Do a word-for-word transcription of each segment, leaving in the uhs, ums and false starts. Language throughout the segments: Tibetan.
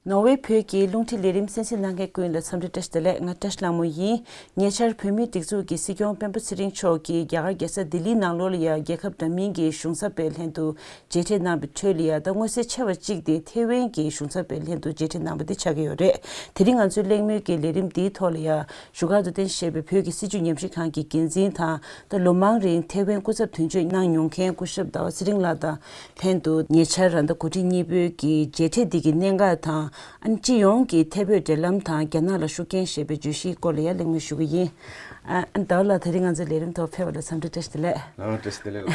ནོར་ཝེ་བོད་ཀྱི་རླུང་འཕྲིན་ལས་རིམ་གསན་གཟིགས་གནང་མཁན་ཀུན་ལ་འཚམས་འདྲི་བཀྲ་ཤིས་བདེ་ལེགས། ང་བཀྲ་ཤིས་ལྷ་མོ་ཡིན། ཉེ་ཆར་བོད་མིའི་སྒྲིག་འཛུགས་ཀྱི་སྲིད་སྐྱོང་སྤེན་པ་ཚེ་རིང་མཆོག་གིས་རྒྱ་གར་རྒྱལ་ས་ལྡི་ལིའི་ནང་ལོགས་ལ་ཡང་རྒྱལ་ཁབ་འདྲ་མིན་གྱི་གཞུང་ཚབ་པའི་ལྷན་དུ་མཇལ་འཕྲད་གནང་བའི་ཁྲོད་ལ་ཡང་ད་མངོན་གསལ་ཆེ་བ་གཅིག་དེ་ཐེ་ཝན་གྱི་གཞུང་ཚབ་པའི་ལྷན་དུ་མཇལ་འཕྲད་གནང་བ་དེ་ཆགས་ཀྱི་ཡོད་རེད། དེ་རིང་ང་ཚོའི་གླེང་མོལ་གྱི་ལས་རིམ་འདིའི་ཐོག་ལ་ཡང་བཞུགས་སྒར་དུ་རྟེན་གཞི་བྱས་པའི་བོད་ཀྱི་སྲིད་བྱུས་ཉམས་ཞིབ་ཁང་གི་འགན་འཛིན་དང་ད་ལོ་མང་རིང་ཐེ་ཝན་སྐུ་ཚབ་དོན་གཅོད་གནང་མྱོང་མཁན་སྐུ་ཞབས་ཟླ་བ་ཚེ་རིང་ལགས་དང་། ལྷན་དུ་ཉེ་ཆར་ར་མདའ་འགོ་ཁྲིད་གཉིས་པོའི་གི་མཇལ་འཕྲད་འདི་གི་གནད་འགག་དང་ཨ་ནི་སྤྱི་ཡོངས་ཀྱི་ཐེ་བོད་འབྲེལ་ལམ་དང་རྒྱ་ནག་ལ་ཤུགས་རྐྱེན་ཞེས་པའི་བརྗོད་གཞིའི་སྐོར་ལ་ཡང་གླེང་མོལ་ཞུ་གི་ཡིན། ཨ་ཨ་ནི་ཟླ་བ་ལགས་དེ་རིང་ང་ཚོའི་ལས་རིམ་ཐོག་ཕེབས་པ་ལ་འཚམས་འདྲི་བཀྲ་ཤིས་བདེ་ལེགས། ལགས་འོང་བཀྲ་ཤིས་བདེ་ལེགས།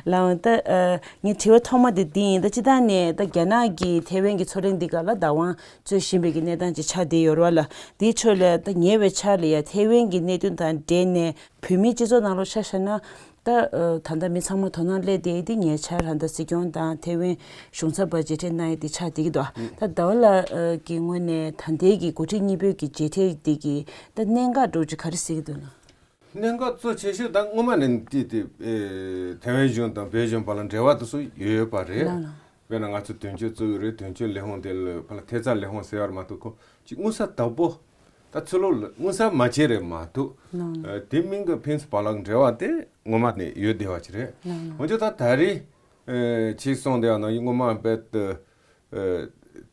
ལགས་འོང་ད་ཨ་ངའི་དྲི་བ་ཐོག་མ་དེ་འདི་ཡིན། ད་སྤྱི་བཏང་ནས་ད་རྒྱ་ནག་གིས་ཐེ་ཝན་གྱི་མཚོ་གླིང་འདི་ག་ལ་བདག་དབང་རྩོད་བཞིན་པའི་གི་གནས་སྟངས་ཅིག་ཆགས་བསྡད་ཡོད་རེད་བ་ལ། དེའི་ཁྲོད་ལ་ད་ཉེ་བའི་ཆར་ལ་ཡང་ཐེ་ཝན་གྱི་གནད་དོན་དང་འབྲེལ་ནས། བོད་མིའི་སྤྱི་ཚོགས་ནང་ལོགས་ཆ་བཞག་ན། ད་ཨ་ད་ལྟ་མི་ཚང་མ་དོ་སྣང་སླེབས་བསྡད་ཡོད་དེ་ཉེ་ཆར་ད་ལྟ་སྲིད་སྐྱོང་དང་ཐེ་ཝན་གཞུང་ཚབ་པ་མཇལ་འཕྲད་གནང་ཡས་དེ་ཆགས་བསྡད་ཀྱི་འདུག་ད་ཟླ་བ་ལགས་ཀྱི་ངོས་ནས་ད་ལྟའི་གི་འགོ་ཁྲིད་གཉིས་པོའི་གི་མཇལ་འཕྲད་དེ་གི་ད་གནད་འགག་འདྲ་བོ་ཅིག་ག་རེ་གཟིགས་ཀྱི་འདུག་ན། གནད་འགག་གཙོ་ཆེ་ཤོས་ད་སྔོན་མ་ནས་དེ་དེ་ཨེ་ཐེ་ཝན་གཞུང་དང་བོད་གཞུང་བར་ལ་འབྲེལ་བ་དེ་ཚོ་ཡོད་ཡོད་པ་རེད། ལགས་ལགས། དཔེར་ན་ང་ཚོ་དོན་གཅོད་གཙོ་བོ་རེད། དོན་གཅོད་ལས་ཁུངས་དེ་ལ་ཕར་ལ་ཐེབས་རྩ་ལས་ཁུངས་ཟེར་བ་མ་གཏོགས་ཁོ་ཅིག་དངུལ་ས་དོ་པོ། ད་ཚུར་ལོག་ལ་དངུལ་ས་མ་བྱེད་རེད་མ་གཏོགས། ལགས་ལགས། ཨ་དེ་མིན་གྱི་ཕན་ཚུན་བར་ལ་འབྲེལ་བ་དེ་སྔོན་མ་ནས་ཡོད་བསྡད་པ་ཅིག་རེད། ལགས་ལགས། འོན་ཀྱང་ད་ད་རེས་ཨ་ཅིག་གསུངས་བསྡད་པ་ནང་བཞིན་སྔོན་མ་རྦད་དེ་ཨ་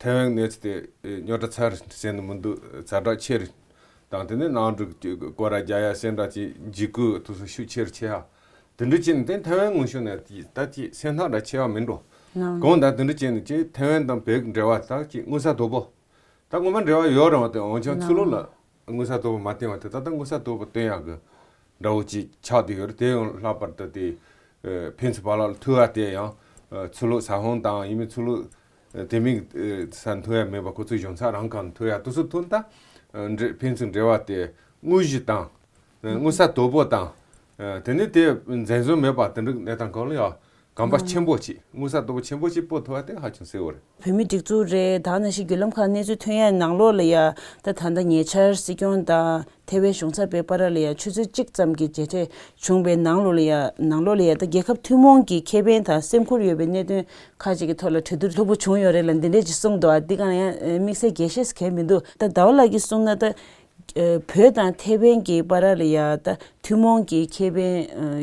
ཐེ་ཝན་གནས་ཚུལ་དེ་ཨ་རྙོག་དྲ་ཚ་རུ་ཟེར་ནི་མི་འདུག་ཛ་དྲག་ཆེ་རུ་དང་དེ་ནས་ནང་འཁྲུག་སྐོར་ར་རྒྱག་ཡ་སེམས་ཁྲལ་ཅིག་འཇིགས་སྐུལ་དེ་ཚོ་ཤུགས་ཆེ་རུ་ཆེ་ཡ། དེ་འདྲ་བྱས་ནས་དེ་ཐེ་ཝན་ངོས་ཕྱོགས་ནས་ད་ཅིག་སེམས་ཐག་འདྲ་ཆེ་བ་མིན་འགྲོ། ལགས་ལགས། གང་ལྟར་དེ་འདྲ་བྱས་ནས་ཅིག་ཐེ་ཝན་དང་བོད་ཀྱི་འབྲེལ་བ་ད་ཅིག་དངུལ་ས་དོ་པོ། ད་སྔོན་མ་འབྲེལ་བ་ཡོད་རེད་བ། དེ་འོན་ཀྱང་ཚུར་ལོག་ལ་དངུལ་ས་དོ་པོ་མ་བཏོན་པ་དེ་ད་ལྟ་དངུལ་ས་དོ་པོ་བཏོན་ཡག་གི་འདྲ་བོ་ཅིག་ཆགས་བསྡད་ཡོད་རེད། དེ་ཡང་ལྷག་པར་དུ་དེ་ཨ་ཕན་ཚུན་བར་ལ་ཐུག་ཡ་དེ་ཡང་ཨ་ཚུར་ལོག་ས་ཧོང་དང་ཡིན་མིན་ཚུར་ལོག་ཨ་དེ་མིན་ཨ་ས་ཐུག་ཡ་མེད་པ་ཁོ་ཚོའི་གཞུང་ཚབ་རང་གང་ཐུག་ཡ་དེ་ཚོ་ཐུག་ད་ཨ་འབྲེ་ཕན་ཚུན་འབྲེལ་བ་དེ་དངོས་གཞི་དང་། དངུལ་ས་དོ་པོ་དང་། དེ་ནི་དེ་འཛེམ་ཟོན་མེད་པ་དེ་འདྲ་གནས་སྟངས་གང་ལ་ཡང་གོམ་པ་ཆེན་པོ་ཅིག་དངུལ་ས་དོ་པོ་ཆེན་པོ་ཅིག་སྤོ་ཐུབ་པ་དེ་ཧ་ཅང་གསལ་བོ་རེད། བོད་མི་སྒྲིག་འཛུགས་རེད། ད་ནང་བཞིན་བརྒྱུད་ལམ་ཁག་གནས་ཚུལ་ཐོན་ཡ་ནང་ལོགས་ལ་ཡ་ད་ད་ལྟ་ཉེ་ཆར་སྲིད་སྐྱོང་དང་ཐེ་ཝན་གཞུང་ཚབ་པའི་བར་ལ་ཡ་ཆུ་ཚོད་གཅིག་ཙམ་གྱི་མཇལ་འཕྲད་བྱུང་བའི་ནང་ལོགས་ལ་ཡ་ནང་ལོགས་ལ་ཡ་ད་རྒྱལ་ཁབ་ཐུན་མོང་གི་ཁེ་ཕན་དང་སེམས་ཁུར་ཡོད་པའི་གནད་དོན་ཁག་ཅིག་གི་ཐོག་ལ་གྲོས་བསྡུར་ལྷུག་པོ་བྱུང་ཡོད་རེད་ལ་འདི་འདྲས་ཅིག་གསུངས་འདུག་ཨ་འདི་གང་ཡང་དམིགས་བསལ་རྒྱས་བཤད་གང་ཡང་མི་འདུག་ད་ཟླ་བ་ལགས་ཀྱིས་གསུངས་ན་ད། ཨ་བོད་དང་ཐེ་ཝན་གྱི་བར་ལ་ཡ་ད་ཐུན་མོང་གི་ཁེ་ཕན་ཨ་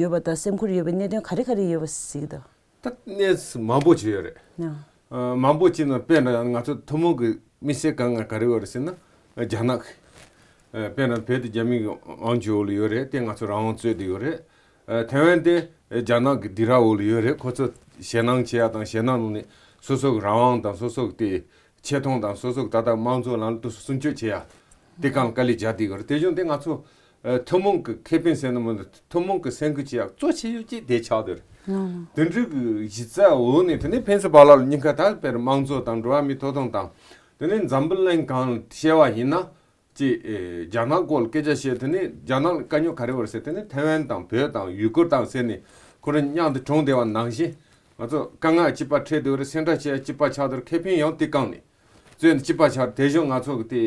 ཡོད་པ་དང་སེམས་ཁུར་ཡོད་པའི་གནད་དོན་ག་རེ་ག་རེ་ཡོད་པ་གཟིགས་དང་། ད་གནས་མང་པོ་ཅིག་ཡོད་རེད། ཨ་མང་པོ་ཅིག་ནང་དཔེར་ན་ང་ཚོ་ཐུན་མོང་གི་དམིགས་བསལ་དཀའ་ངལ་ག་རེ་ཡོད་རེད་ཟེར་ན་རྒྱ་ནག་ཨ་དཔེར་ན་བོད་དེ་རྒྱ་མིའི་དབང་སྒྱུར་འོག་ལ་ཡོད་རེད། དེ་ང་ཚོ་རང་དབང་རྩོད་དེ་ཡོད་རེད། ཨ་ཐེ་ཝན་དེ་རྒྱ་ནག་གི་སྡིགས་ར་འོག་ལ་ཡོད་རེད། ཁོ་ཚོ་ཞེད་སྣང་བྱེད་ཡ་དང་ཞེད་སྣང་ནང་ནས་སོ་སོ་གི་རང་དབང་དང་སོ་སོ་གི་དེ་ཆེ་མཐོང་དང་སོ་སོ་གི་ད་ལྟ་དམངས་གཙོ་ལམ་ལུགས་དེ་ཚོ་སྲུང་སྐྱོབ་བྱེད་ཡ། དེ་གང་དཀའ་ལས་རྒྱག་བསྡད་ཡོད་རེད། དེ་བཞིན་དེ་ང་ཚོ་ཨ་ཐུན་མོང་གི་ཁེ་ཕན་ཟེར་ན་མི་འདུག་ཐུན་མོང་གི་སེམས་ཁུར་བྱེད་ཡག་གཙོ་ཆེ་ཤོས་གཅིག་དེ་ཆགས་བསྡད་རེད། ལགས་ལགས། དེ་འདྲའི་གི་གཞི་རྩ་འོག་ནས་དེ་ནས་ཕན་ཚུན་བར་ལ་གཉིས་ཀ་ད་དཔེར་དམངས་གཙོ་དང་འགྲོ་བ་མིའི་ཐོབ་ཐང་དང་དེ་ནས་འཛམ་བུ་གླིང་གང་བཤད་པ་ཡིན་ན་ཅིག་ཨེ་རྒྱ་ནག་སྐོར་ལ་སྐད་ཆ་བཤད་དེ་ནས་རྒྱ་ནག་ལ་དཀའ་རྙོག་ག་རེ་ཡོད་རེད་ཟེར་དེ་ནས་ཐེ་ཝན་དང་བོད་དང་ཡུ་གུར་དང་ཟེར་ནས་ཁོ་རང་མཉམ་དུ་གྲོངས་བསྡད་པ་ནང་བཞིན་ང་ཚོ་དཀའ་ངལ་གཅིག་པ་འཕྲད་བསྡད་ཡོད་རེད། སེམས་ཁྲལ་བྱེད་ཡ་གཅིག་པ་ཆགས་བསྡད་ཡོད་རེད། ཁེ་ཕན་ཡང་དེ་གང་ནས་རྩོད་ནས་གཅིག་པ་ཆགས་རེད། དེ་བཞིན་ང་ཚོ་གི་དེ།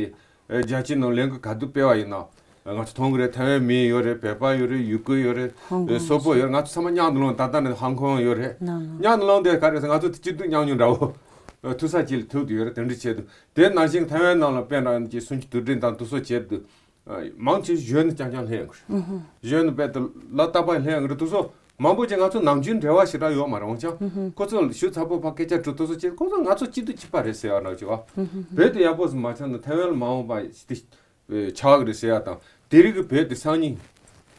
ཨེ་རྒྱལ་སྤྱིའི་ནང་ལས་འགུལ་ག་དུས་སྤེལ་བ་ཡིན་ན། ང་ཚོ་མཐོང་གི་རེད། ཐའེ་ཝན་མི་ཡོད་རེད། བོད་པ་ཡོད་རེད། ཡུ་གུར་ཡོད་རེད། ཧོང་ཀོང་སོག་པོ་ཡོད་རེད། ང་ཚོ་ཚང་མ་མཉམ་དུ་ལོངས། ད་ལྟ་ནི་ཧོང་ཀོང་ཡོད་རེད། ནང་ལོགས། མཉམ་དུ་ལོངས་དེ་ག་རེ་ཟེར་ང་ཚོ་དེ་སྐྱིད་སྡུག་མཉམ་མྱོང་འདྲ་བོ། ཨ་ཐུག་ས་ཅིག་ལ་ཐུག་དུ་ཡོད་རེད། དེ་འདྲ་བྱས་འདུག་དེ་ནང་བཞིན་ཐའེ་ཝན་ནང་ལ་དཔེར་ན་ཅིག་སུམ་ཅུ་དུས་དྲན་དང་དེ་ཚོ་བྱས་འདུག་ཨ་མང་ཆེ་གཞོན་ནུ་རྐྱང་རྐྱང་སླེབས་ཡོང་གི་རེད། གཞོན་ནུ་དཔེ་དེ་ལ་རྟག་པར་སླེབས་ཡོང་གི་རེད། དེ་ཚོ་མང་པོ་ཅིག་ང་ཚོ་ནམ་རྒྱུན་འབྲེལ་བ་ཞེ་དྲག་ཡོད་མ་རེད། འོན་ཀྱང་ཁོ་ཚོ་ལ་ཞུ་ཚ་པོ་ཕར་སྐད་ཆ་དྲི་དེ་ཚོ་བྱས། ཁོ་ཚོ་ང་ཚོ་སྐྱིད་སྡུག་གཅིག་པ་རེད་ཟེར་བ་འདྲ་ཅིག་བ། བོད་དེ་ཡག་པོ་ཞིག་མ་ཆགས་ན་ཐའེ་ཝན་ལ་མ་འོངས་པ་ཞིག་དེ་ཆགས་ཀྱི་རེད་ཟེར་ཡ་དང་། དེ་རིང་གི་བོད་དེ་སང་ཉིན་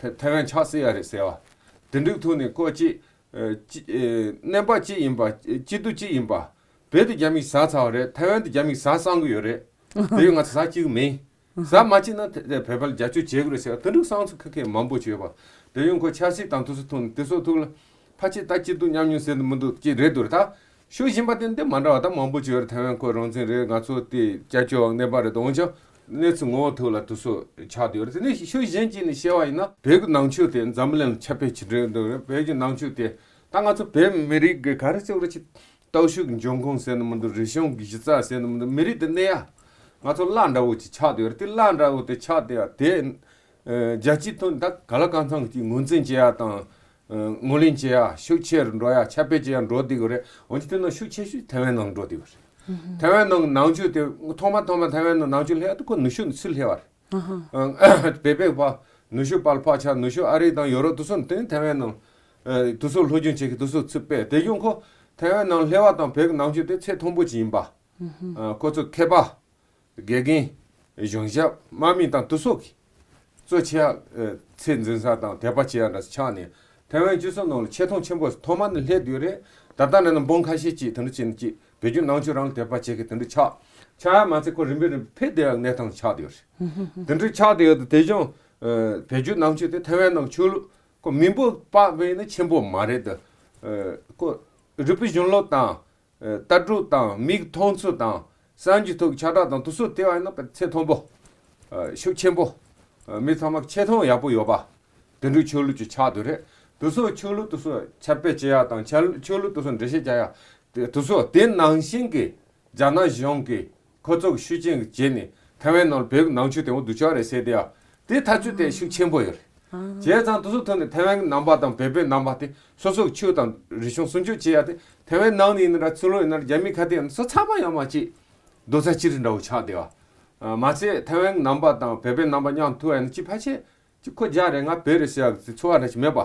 ཐའེ་ཐའེ་ཝན་ཆགས་སྲིད་ཡ་རེད་ཟེར་བ། དེ་འདྲའི་ཐོག་ནས་ཁོ་ཅིག་ཨ་ཅི་ཨ་གནས་བབ་ཅིག་ཡིན་པ། སྐྱིད་སྡུག་ཅིག་ཡིན་པ། བོད་དེ་རྒྱ་མིས་ཟ་ཚར་བ་རེད། ཐའེ་ཝན་དེ་རྒྱ་མིས་ཟ་བསམ་གི་ཡོད་རེད། དེ་ཡང་ང་ཚོ་ཟ་བཅུག་གི་མིན། ཟ་མ་བཅུག་ན་དེ་དེ་བོད་པ་ལ་རྒྱབ་སྐྱོར་བྱེད་དགོས་རེད་ཟེར་བ་དེ་འདྲའི་བསམ་ཚུལ་ཁ་མཁན་མང་པོ་ཅིག་ཡོད་པ། དེ་ཡང་ཁོ་ཆབ་སྲིད་དང་དེ་ཚོ་ཐོག་ནས་དེ་ཚོ་ཐུག་ལ་ཕལ་ཆེར་ད་སྐྱིད་སྡུག་མཉམ་མྱོང་ཟེར་ནས་མི་འདུག་ཅིག་རེད་འདུག་རེད། ད་ཤུགས་གཞན་པ་དེ་འདི་མ་འདྲ་བ་ད་མང་པོ་ཅིག་ཡོད་རེད། ཐའེ་ཝན་ཁོ་རང་བཙན་རེད། ང་ཚོ་དེ་སྐྱབས་བཅོལ་བ་གནས་པ་རེད། འོན་ཀྱང་གནས་ཚུལ་ངོ་བོ་ཐོག་ལ་དེ་ཚོ་ཆགས་བསྡད་ཡོད་རེད། དེ་ནས་ཤུགས་གཞན་གཅིག་ནས་བཤད་པ་ཡིན་ན་བོད་ཀྱི་ནང་ཆོས་དེ་འཛམ་བུ་གླིང་ལ་ཁྱབ་སྤེལ་བྱེད་འདོད་འདུག་རེད། བོད་ཀྱི་ནང་ཆོས་དེ་ད་ང་ཚོ་བོད་མི་རིགས་ཀྱི་ག་རེ་ཟེར་བ་རེད། ཅིག་སྟོབས་ཤུགས་ཀྱི་འབྱུང་ཁུངས་ཟེར་ནི་མི་འདུག་རིག་གཞུང་གི་གཞི་རྩ་ཟེར་ནི་མི་འདུག་མི་རིགས་དེ་གནས་ཡ་ང་ཚོ་བླ་འདྲ་བོ་ཅིག་ཆགས་བསྡད་ཡོད་རེད། དེ་བླ་འདྲ་བོ་དེ་ཆགས་བསྡད་ཡ་དེ་ཨ་རྒྱལ་སྤྱིའི་ཐོག་ནས་ད་ག་ལ་གང་འཚམ་གྱི་ངོས་འཛིན་བྱེད་ཡ་དང་། ཨ་ངོས་ལེན་བྱེད་ཡ་ཤུགས་ཆེ་རུ་འགྲོ་ཡ་ཁྱབ་སྤེལ་བྱེད་ཡ་འགྲོ་བསྡད་ཡོད་རེད། འོན་ཀྱང་དེ་ནང་ཤུགས་ཆེ་ཤོས་ཐའེ་ཝན་ནང་འགྲོ་བསྡད་ཡོད་རེད། ཐའེ་ཝན་ནང་ནང་ཆོས་དེ་ཐོག་མ་ཐོག་མ་ཐའེ་ཝན་ནང་ནང་ཆོས་སླེབས་ཡག་དེ་ཁོ་ནུབ་ཕྱོགས་ནས་ཚུར་སླེབས་པ་རེད། བོད་པའི་བ་ནུབ་ཕྱོགས་པ་ལ་ཕར་ཆགས། ནུབ་ཕྱོགས་ཨ་རི་དང་ཡོ་རོབ་དེ་ཚོ་ནས་དེ་ནས་ཐའེ་ཝན་ནང་དེ་ཚོ་སློབ་སྦྱོང་བྱེད་མཁན་དེ་ཚོ་ཚུར་སྤེལ། དེ་བཞིན་ཁོ་ཐའེ་ཝན་ནང་སླེབས་པ་དང་བོད་ཀྱི་ནང་ཆོས་དེ་ཚད་མཐོན་པོ་ཅིག་ཡིན་པ། ཁོ་ཚོ་མཁས་པ། དགེ་རྒན། གཞུང་ཞབས། དམག་མི་དང་དེ་ཚོ་གིས་གཙོ་ཆེ་བ་ཚད་འཛིན་ས་དང་དད་པ་བྱེད་ཡག་འདྲ་ཆགས་ནས་ཐའེ་ཝན་སྤྱི་ཚོགས་ནང་ལ་ཆེ་མཐོང་ཆེན་པོ་ཐོག་མ་ནས་སླེབས་ཡོད་རེད། ད་ལྟ་ནས་ན་འབུམ་ཁ་ཤས་ཅིག་དེ་འདྲ་བྱས་ནས་ཅིག་བོད་བརྒྱུད་ནང་ཆོས་རང་ལ་དད་པ་བྱེད་མཁན་དེ་འདྲ་ཆགས། ཆགས་ཡག་མ་ཚད་ཁོ་རིམ་པས་རིམ་པས་འཕེལ་བསྡད་ཡག་གནས་སྟངས་ཆགས་བསྡད་ཡོད་རེད། དེ་འདྲ་ཆགས་བསྡད་ཡོད་དུས་དེ་བཞིན་བོད་བརྒྱུད་ནང་ཆོས་དེ་ཐའེ་ཝན་ནང་ཆོས་ལུགས་ཁོ་མི་འབོར་དཔག་པས་ན་ཆེན་པོ་མ་རེད་དེ། ཁོ་རིག་པའི་གཞུང་ལུགས་དང་། ལྟ་གྲུབ་དང་མིག་མཐོང་ཚུལ་དང་གསར་འགྱུར་ཐོག་ཁྱབ་བསྒྲགས་དང་དེ་ཚོ་བལྟས་པ་ཡིན་ན་ཚད་མཐོན་པོ། ཤུགས་ཆེན་པོ། མི་ཚང་མ་ཆེ་མཐོང་ཡག་པོ་ཡོད་པ། དེ་འདྲའི་ཆོས་ལུགས་ཅིག་ཆགས་བསྡད་རེད། དེ་ཚོ་ཆོས་ལུགས་དེ་ཚོ་ཁྱབ་སྤེལ་བྱེད་ཡག་དང་ཆ་ཆོས་ལུགས་དེ་ཚོ་འགྲེལ་བཤད་རྒྱག་ཡག་དེ་དེ་ཚོ་དེ་ནང་བཞིན་གྱི་རྒྱ་ནག་གཞུང་གིས་ཁོ་ཚོ་གི་ཤུགས་རྐྱེན་གྱི་རྗེས་ནས་ཐའེ་ཝན་ནང་ལ་བོད་ཀྱི་ནང་ཆོས་དེ་འོ་འདུག་ཆོག་རེད་ཟེར་དེ་ཡ། དེ་ཐག་གཅོད་དེ་ཤུགས་ཆེན་པོ་ཡོད་རེད། བྱས་ཙང་དེ་ཚོ་ཐོག་ནས་ཐའེ་ཝན་གྱི་ནང་པ་དང་བོད་པའི་ནང་པ་དེ་སོ་སོ་གི་ཆོས་དང་རིག་གཞུང་སྲུང་སྐྱོབ་བྱེད་ཡ་དེ་ཐའེ་ཝན་ནང་ནས་ཡིན་ན་འདྲ། ཕྱི་ལོགས་ཡིན་ན་འདྲ། རྒྱ་མི་ཁ་གཏད་ཡིན་ན་སོ་ཚང་མ་ཡང་མ་གཅིག་རྡོག་རྩ་གཅིག་སྒྲིལ་འདྲ་བོ་ཆགས་བསྡད་པ། མ་ཚད་ཐའེ་ཝན་གྱི་ནང་པ་དང་བོད་པའི་ནང་པ་མཉམ་ཐུག་ཡ་ནི་གཅིག་ཕལ་ཆེར་གཅིག་ཁོ་རྒྱ་རེད་ང་བོད་རེད་ཟེར་ཡ་གི་ཚོར་བ་འདྲ་ཞིག་མེད་པ།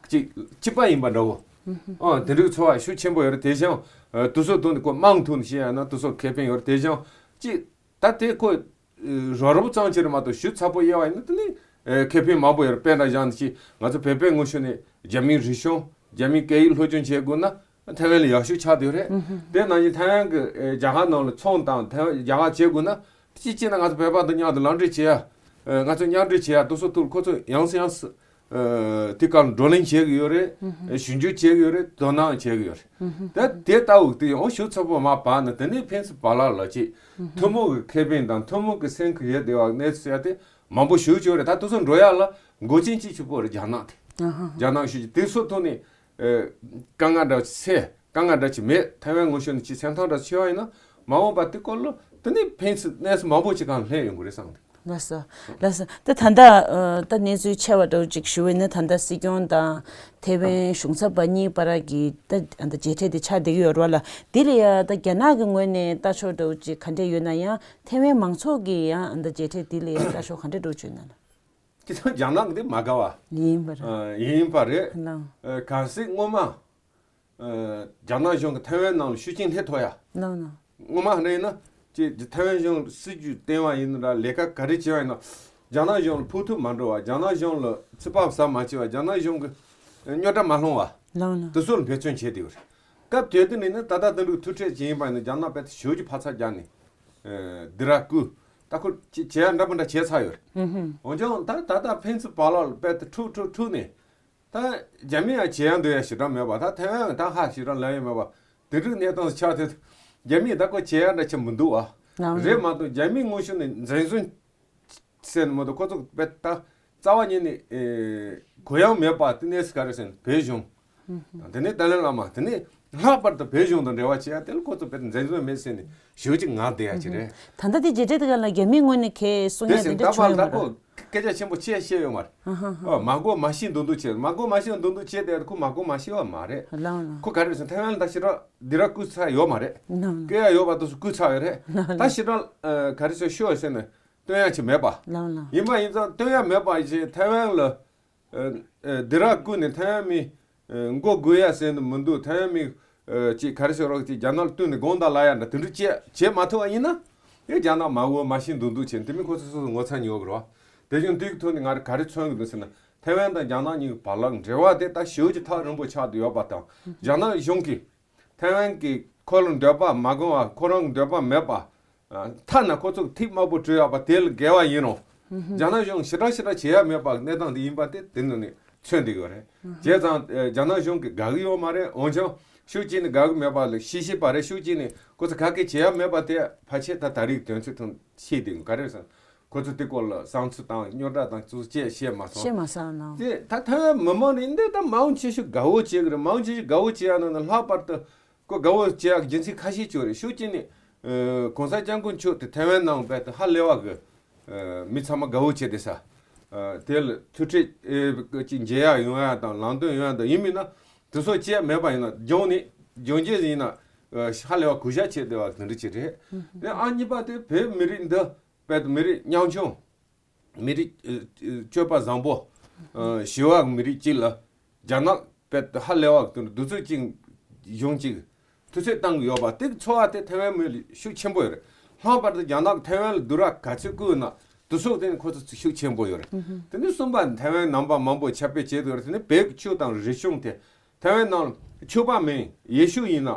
གཅིག་གཅིག་པ་ཡིན་པ་འདྲ་བོ། ཨང་དེ་འདྲའི་ཚོར་བ་ཤུགས་ཆེན་པོ་ཡོད་རེད། དེ་བཞིན་དུ་སོ་དོན་དུ་ཁོ་དམངས་ཐོག་ནས་བཤད་ཡ་ན་དེ་ཚོ་ཁེ་ཕན་ཡོད་རེད། དེ་བཞིན་གཅིག་ད་དེ་ཁོ་རོགས་རམ་ཙམ་ཅིག་རེད་མ་གཏོགས་ཞིབ་ཚགས་པོ་དབྱེ་བ་ཡིན་ན་དེ་ནི་ཁེ་ཕན་མང་པོ་ཡོད་རེད། དཔེར་ན་བཞག་ན་ཅིག་ང་ཚོ་བོད་པའི་ངོས་ཕྱོགས་ནས་རྒྱ་མིའི་རིག་གཞུང་རྒྱ་མིའི་སྐད་ཡིག་སློབ་སྦྱོང་བྱེད་དགོས་ན་ཐའེ་ཝན་ལ་ཡག་ཤོས་ཆགས་བསྡད་ཡོད་རེད། དེ་ནང་བཞིན་ཐའེ་ཝན་གྱི་རྒྱ་གར་ནང་ལ་ཚོང་དང་ཐའེ་ཝན་རྒྱ་གར་བྱེད་དགོས་ན་གཅིག་བྱས་ན་ང་ཚོ་བོད་པ་དང་མཉམ་དུ་ལམ་འགྲོ་བྱེད་ཡ། ང་ཚོ་མཉམ་འབྲེལ་བྱེད་ཡ་དེ་ཚོ་ཐུག་ཁོ་ཚོ་ཡང་སེ་ཡང་སེ་དེ་གར་བགྲོ་གླེང་བྱེད་ཀྱི་ཡོད་རེད། ཞིབ་འཇུག་བྱེད་ཀྱི་ཡོད་རེད། དོ་སྣང་བྱེད་ཀྱི་ཡོད་རེད། ད་དེ་ལྟ་བུ་དེ་ཡང་ཞིབ་ཚགས་པོ་མ་བར་ན་དེ་ནས་ཕན་ཚུན་བར་ལ་ལ་ཅིག་ཐུན་མོང་གི་ཁེ་ཕན་དང་ཐུན་མོང་གི་སེམས་ཁུར་ཡོད་བསྡད་པ་གནས་ཚུལ་ཡ་དེ་མང་པོ་ཞིག་བྱུང་རེད། ད་དེ་ཚོ་འགྲོ་ཡ་ལ་འགོག་རྐྱེན་གཅིག་གཅིག་པོ་རེད། རྒྱ་ནག་དེ་རྒྱ་ནག་ཞིག་དེ་ཚོ་ཐོག་ནས་དཀའ་ངལ་འདྲ་ཆེ། དཀའ་ངལ་འདྲ་ཅིག་མེད། ཐའེ་ཝན་ངོས་ཕྱོགས་ནས་ཅིག་སེམས་ཐག་འདྲ་ཆེ་བ་ཡིན་ན་མ་འོངས་པ་དེ་སྐོར་ལ་དེ་ནས་ཕན་ཚུན་གནས་ཚུལ་མང་པོ་ཅིག་གང་ལྷན་ཡོང་གི་རེད་བསམ་གི་འདུག་ལགས་སོ། ལགས་སོ། ད་ད་ལྟ་ད་གནས་ཚུལ་ཆེ་བ་འདྲ་བོ་ཅིག་ཞུ་བས་ན་ད་ལྟ་སྲིད་སྐྱོང་དང་ཐའེ་ཝན་གཞུང་ཚབ་པ་གཉིས་བར་གྱི་ད་ད་མཇལ་འཕྲད་དེ་ཆགས་བསྡད་ཀྱི་ཡོད་རེད་བ་ལ། དེ་ལ་ཡ་ད་རྒྱ་ནག་གི་ངོས་ནས་ལྟ་ཕྱོགས་འདྲ་བོ་ཅིག་ག་འདྲས་ཡོད་ན་ཡང་ཐའེ་ཝན་མང་ཚོགས་ཀྱི་ཡང་ད་མཇལ་འཕྲད་དེ་ལ་ཡ་ལྟ་ཕྱོགས་ག་འདྲས་འདྲ་བོ་ཅིག་ཡོད་ན་ལ། ཁྱེད་ཚོ་རྒྱ་ནག་གི་དེ་མ་དགའ་བ་ཡིན་པ་རེད། ཡིན་པ་རེད། ལགས། གལ་སྲིད་སྔོན་མ། རྒྱ་ནག་གཞུང་གིས་ཐའེ་ཝན་ནང་ལ་ཤུགས་རྐྱེན་སླེབས་ཐུབ་ཡ། ལགས་ལགས། སྔོན་མ་ནས་ཡིན་ན་ཅིག་ཐའེ་ཝན་གཞུང་སྲིད་ཇུས་བཏིང་བ་ཡིན་ན་ར་ལས་ཀ་ག་རེ་བྱས་པ་ཡིན་ན་རྒྱ་ནག་གཞུང་ལ་ཕོག་ཐུག་མ་འགྲོ་བ། རྒྱ་ནག་གཞུང་ལ་ཚོད་དཔག་ཟ་མ་བྱས་པ། རྒྱ་ནག་གཞུང་གི་རྙོག་དྲ་མ་སློང་བ། ལགས་ལགས། དེ་ཚོ་ལ་འབད་བརྩོན་བྱས་བསྡད་ཡོད་རེད། སྐབས་དེ་དུས་ནས་ནི་ད་ལྟ་དེ་འདྲའི་ཐུག་འཕྲད་ཅིག་ཡིན་པ་ཡིན་ན་རྒྱ་ནག་དཔེ་དེ་ཞེ་པོ་ཅིག་འཕར་ཚད་རྒྱག་ནས་སྡིགས་ར་བསྐུལ། ད་ཁོ་ཅིག་བྱེད་ཡ་འདྲ་མི་འདྲ་བྱས་ཚར་ཡོད་རེད། འོན་ཀྱང་ད་ད་ལྟ་ཕན་ཚུན་བར་ལ་དཔེ་དེ་འཁྲུག་འཁྲུག་འཁྲུག་ནས། ད་རྒྱ་མི་ཡང་བྱེད་ཡ་འདོད་ཡ་ཞེ་དྲག་མེད་པ། ད་ཐའེ་ཝན་ཡང་ད་ཧ་ཞེ་དྲག་ལབ་ཡ་མེད་པ། དེ་འདྲའི་གནས་སྟངས་ཆགས་ཏེ། རྒྱ་མིས་ད་ཁོ་བྱེད་ཡ་འདྲ་ཆེ་མི་འདུག་བ། ལགས། རེད་མ་གཏོགས་རྒྱ་མིའི་ངོས་ཕྱོགས་ནས་འཛིན་བཟུང་ཟེར་ནས་མ་གཏོགས་ཁོ་ཚོ་དཔེ་ད་རྩ་བ་ཉིད་ནས་གུ་ཡངས་མེད་པ་དེ་གནས་སུ་ག་རེ་ཟེར་ན་བོད་གཞུང་། དེ་ནས་ཏཱ་ལའི་བླ་མ། དེ་ནས་ལྷག་པར་དུ་བོད་གཞུང་དང་འབྲེལ་བ་བྱེད་ཡ་དེ་ལ་ཁོ་ཚོ་དཔེ་འཛིན་བཟུང་མེད་ཟེར་ནས་ཞེ་པོ་ཅིག་ངར་བསྡད་ཡ་ཅིག་རེད། ད་ལྟ་དེ་མཇལ་འཕྲད་དེ་ག་ལ་རྒྱ་མིའི་ངོས་ནས་གས་གསུང་དེ་ཡ་དེ་བཞིན་འདྲ་ད་བར་བྱུང་ཡོད་ལ་མ་ཁོ་རེད། སྐད་ཆ་ཆེན་པོ་ཅི་ཡང་བཤད་ཡོད་མ་རེད། ཨ་ཧ་ཧ། ཨ་མ་གོ་མ་ཤེས་མདོག་མདོག་བྱས། མ་གོ་མ་ཤེས་མདོག་མདོག་བྱས་དེ་ཁོ་མ་གོ་མ་ཤེས་པ་མ་རེད། ལགས་ལགས། ཁོ་ག་རེ་ཟེར་ཐའེ་ཝན་ད་ཞེ་དྲག་སྡིགས་ར་བསྐུལ་ཚར་ཡོད་མ་རེད། ལགས་ལགས། སྐད་ཡ་ཡོད་པ་དེ་ཚོ་བསྐུལ་ཚར་ཡོད་རེད། ལགས་ལགས། ད་ཞེ་དྲག་ག་རེ་ཟེར་ཤོག་ཟེར་ནས་སྟོན་ཡ་ཅིག་མེད་པ། ལགས་ལགས། ཡིན་པ་ཡིན་ཙང་སྟོན་ཡ་མེད་པ་ཞེས་ཐའེ་ཝན་ལ། ཨ་ཨ་སྡིགས་ར་བསྐུལ་ནས་ཐའེ་ཝན་མི་ཨ་མགོ་སྒུར་ཡ་ཟེར་ནས་མི་འདུག་ཐའེ་ཝན་མི་ཨ་ཅིག་ག་རེ་ཟེར་རོགས་ཅིག་རྒྱ་ནག་ལ་བསྟུན་ནས་དགོངས་དག་ལབ་ཡ་འདྲ་དེ་འདྲ་བྱས་བྱས་མ་ཐུབ་པ་ཡིན་ན། ཨེ་རྒྱ་ནག་མ་གོ་མ་ཤེས་མདོག་མདོག་བྱས་ནས་དེ་མིན་ཁོ་ཚོ་སོ་སོ་ངོ་ཚ་ཉོ་གི་རེད་བ། དེ་བཞིན་དུས་ཀྱི་ཐོག་ནས་ང་རང་ག་རེ་མཚོན་གི་འདུག་ཟེར་ན་ཐའེ་ཝན་དང་རྒྱ་ནག་གཉིས་ཀྱི་བར་ལ་འབྲེལ་བ་དེ་ད་ཞེ་པོ་ཅིག་ཐག་རིང་པོ་ཆགས་བསྡད་ཡོད་པ་དང་། རྒྱ་ནག་གཞུང་གིས་ཐའེ་ཝན་གྱིས་ཁོ་ལ་འདོད་པ་མ་དགོངས་པ། ཁོ་རང་གི་འདོད་པ་མེད་པ། ཨ་ཐ་ན་ཁོ་ཚོ་ཐིག་དམར་པོ་བྲིས་ཡོད་པ་དེ་ལ་འགལ་བ་ཡིན་རུང་། རྒྱ་ནག་གཞུང་ཞེ་དྲག་ཞེ་དྲག་བྱེད་ཡ་མེད་པ་གནས་སྟངས་དེ་ཡིན་པ་དེ་དེ་ནང་ནས་མཚོན་བསྡད་ཡོད་རེད། བྱས་ཙང་ཨ་རྒྱ་ནག་གཞུང་གིས་དགའ་གི་ཡོད་མ་རེད། འོན་ཀྱང་ཤུགས་གཅིག་ནས་དགའ་གི་མེད་པ་ལ་ཤེས་ཤེས་པ་རེད། ཤུགས་གཅིག་ནས་ཁོ་ཚོ་ག་གེ་བྱེད་ཡ་མེད་པ་དེ་ཕལ་ཆེར་ད་ད་རེས་དོན་ཚན་ཐོན་ཤེས་བསྡད་ཡོད། ག་རེ་ཟེར་ན་ཁོ་ཚོ་དེ་སྐོར་ལ་བསམ་ཚུལ་དང་རྙོག་དྲ་དང་ཚུལ་བཅས་བཤད་མ་སོང་། བཤད་མ་སོང་ནོ། དེ་ད་ཐའེ་ཝན་མི་མང་རེད་འདི་ད་མང་ཆེ་ཤོས་དགའ་བོ་བྱེད་གི་རེད། མང་ཆེ་ཤོས་དགའ་བོ་བྱེད་ཡ་ནང་ནས་ལྷག་པར་དུ། ཁོ་དགའ་བོ་བྱེད་ཡག་རྒྱུ་མཚན་ཁ་ཤས་ཅིག་ཡོད་རེད། ཤུགས་གཅིག་ནས་ཨ་གོང་ས་སྐྱབས་མགོན་མཆོག་དེ་ཐའེ་ཝན་ནང་བསྡད་དེ་ཧ་ལས་པ་གི་ཨ་མི་ཚང་མ་དགའ་བོ་བྱས་བསྡད་ས། ཨ་དེ་ལ་ཐུག་འཕྲད་ཨེ་ཅིག་མཇལ་ཡག་ཡོང་ཡག་དང་ལམ་སྟོན་ཡོང་ཡག་དང་ཡིན་མིན་ན་དེ་ཚོ་བྱས་མེད་པ་ཡིན་ན་སྦྱོང་ནས་སྦྱོང་རྒྱུ་ཡིན་ན་ ཧ་ལས་པ་གུས་ཞབས་བྱེད་བསྡད་པ་དེ་འདྲ་ཅིག་རེད། དེ་ཨང་གཉིས་པ་དེ་བོད་མི་རིགས་འདི་དཔེ་མི་རིགས་ཉམ་ཆུང་། མི་རིགས་སྤྱོད་པ་བཟང་པོ། ཞི་བའི་མི་རིགས་གཅིག་ལ་རྒྱ་ནག་དཔེ་ཧ་ལས་པ་དེ་འདུ་ཚོད་ཅིག་གཞུང་ཅིག་དུས་ཚོད་བཏང་གི་ཡོད་པ་དེ་ཚོར་བ་དེ་ཐའེ་ཝན་མི་ལ་ཤུགས་ཆེན་པོ་ཡོད་རེད། ལྷག་པར་དུ་རྒྱ་ནག་ཐའེ་ཝན་ལ་སྡུག་ར་ག་ཚོད་བསྐུལ་ན་དུས་ཚོད་དེ་ནི་ཁོ་ཚོ་ཤུགས་ཆེན་པོ་ཡོད་རེད། དེ་ནི་གསུམ་པ་ཐའེ་ཝན་ནང་པ་མང་པོ་ཁྱབ་སྤེལ་བྱེད་དུ་ཡོད་རེད། དེ་ནི་བོད་ཀྱི་ཆོས་དང་རིག་གཞུང་དེ་ཐའེ་ཝན་ནང་ཆོས་པ་མིན་ཡེ་ཤུ་ཡིན་ན་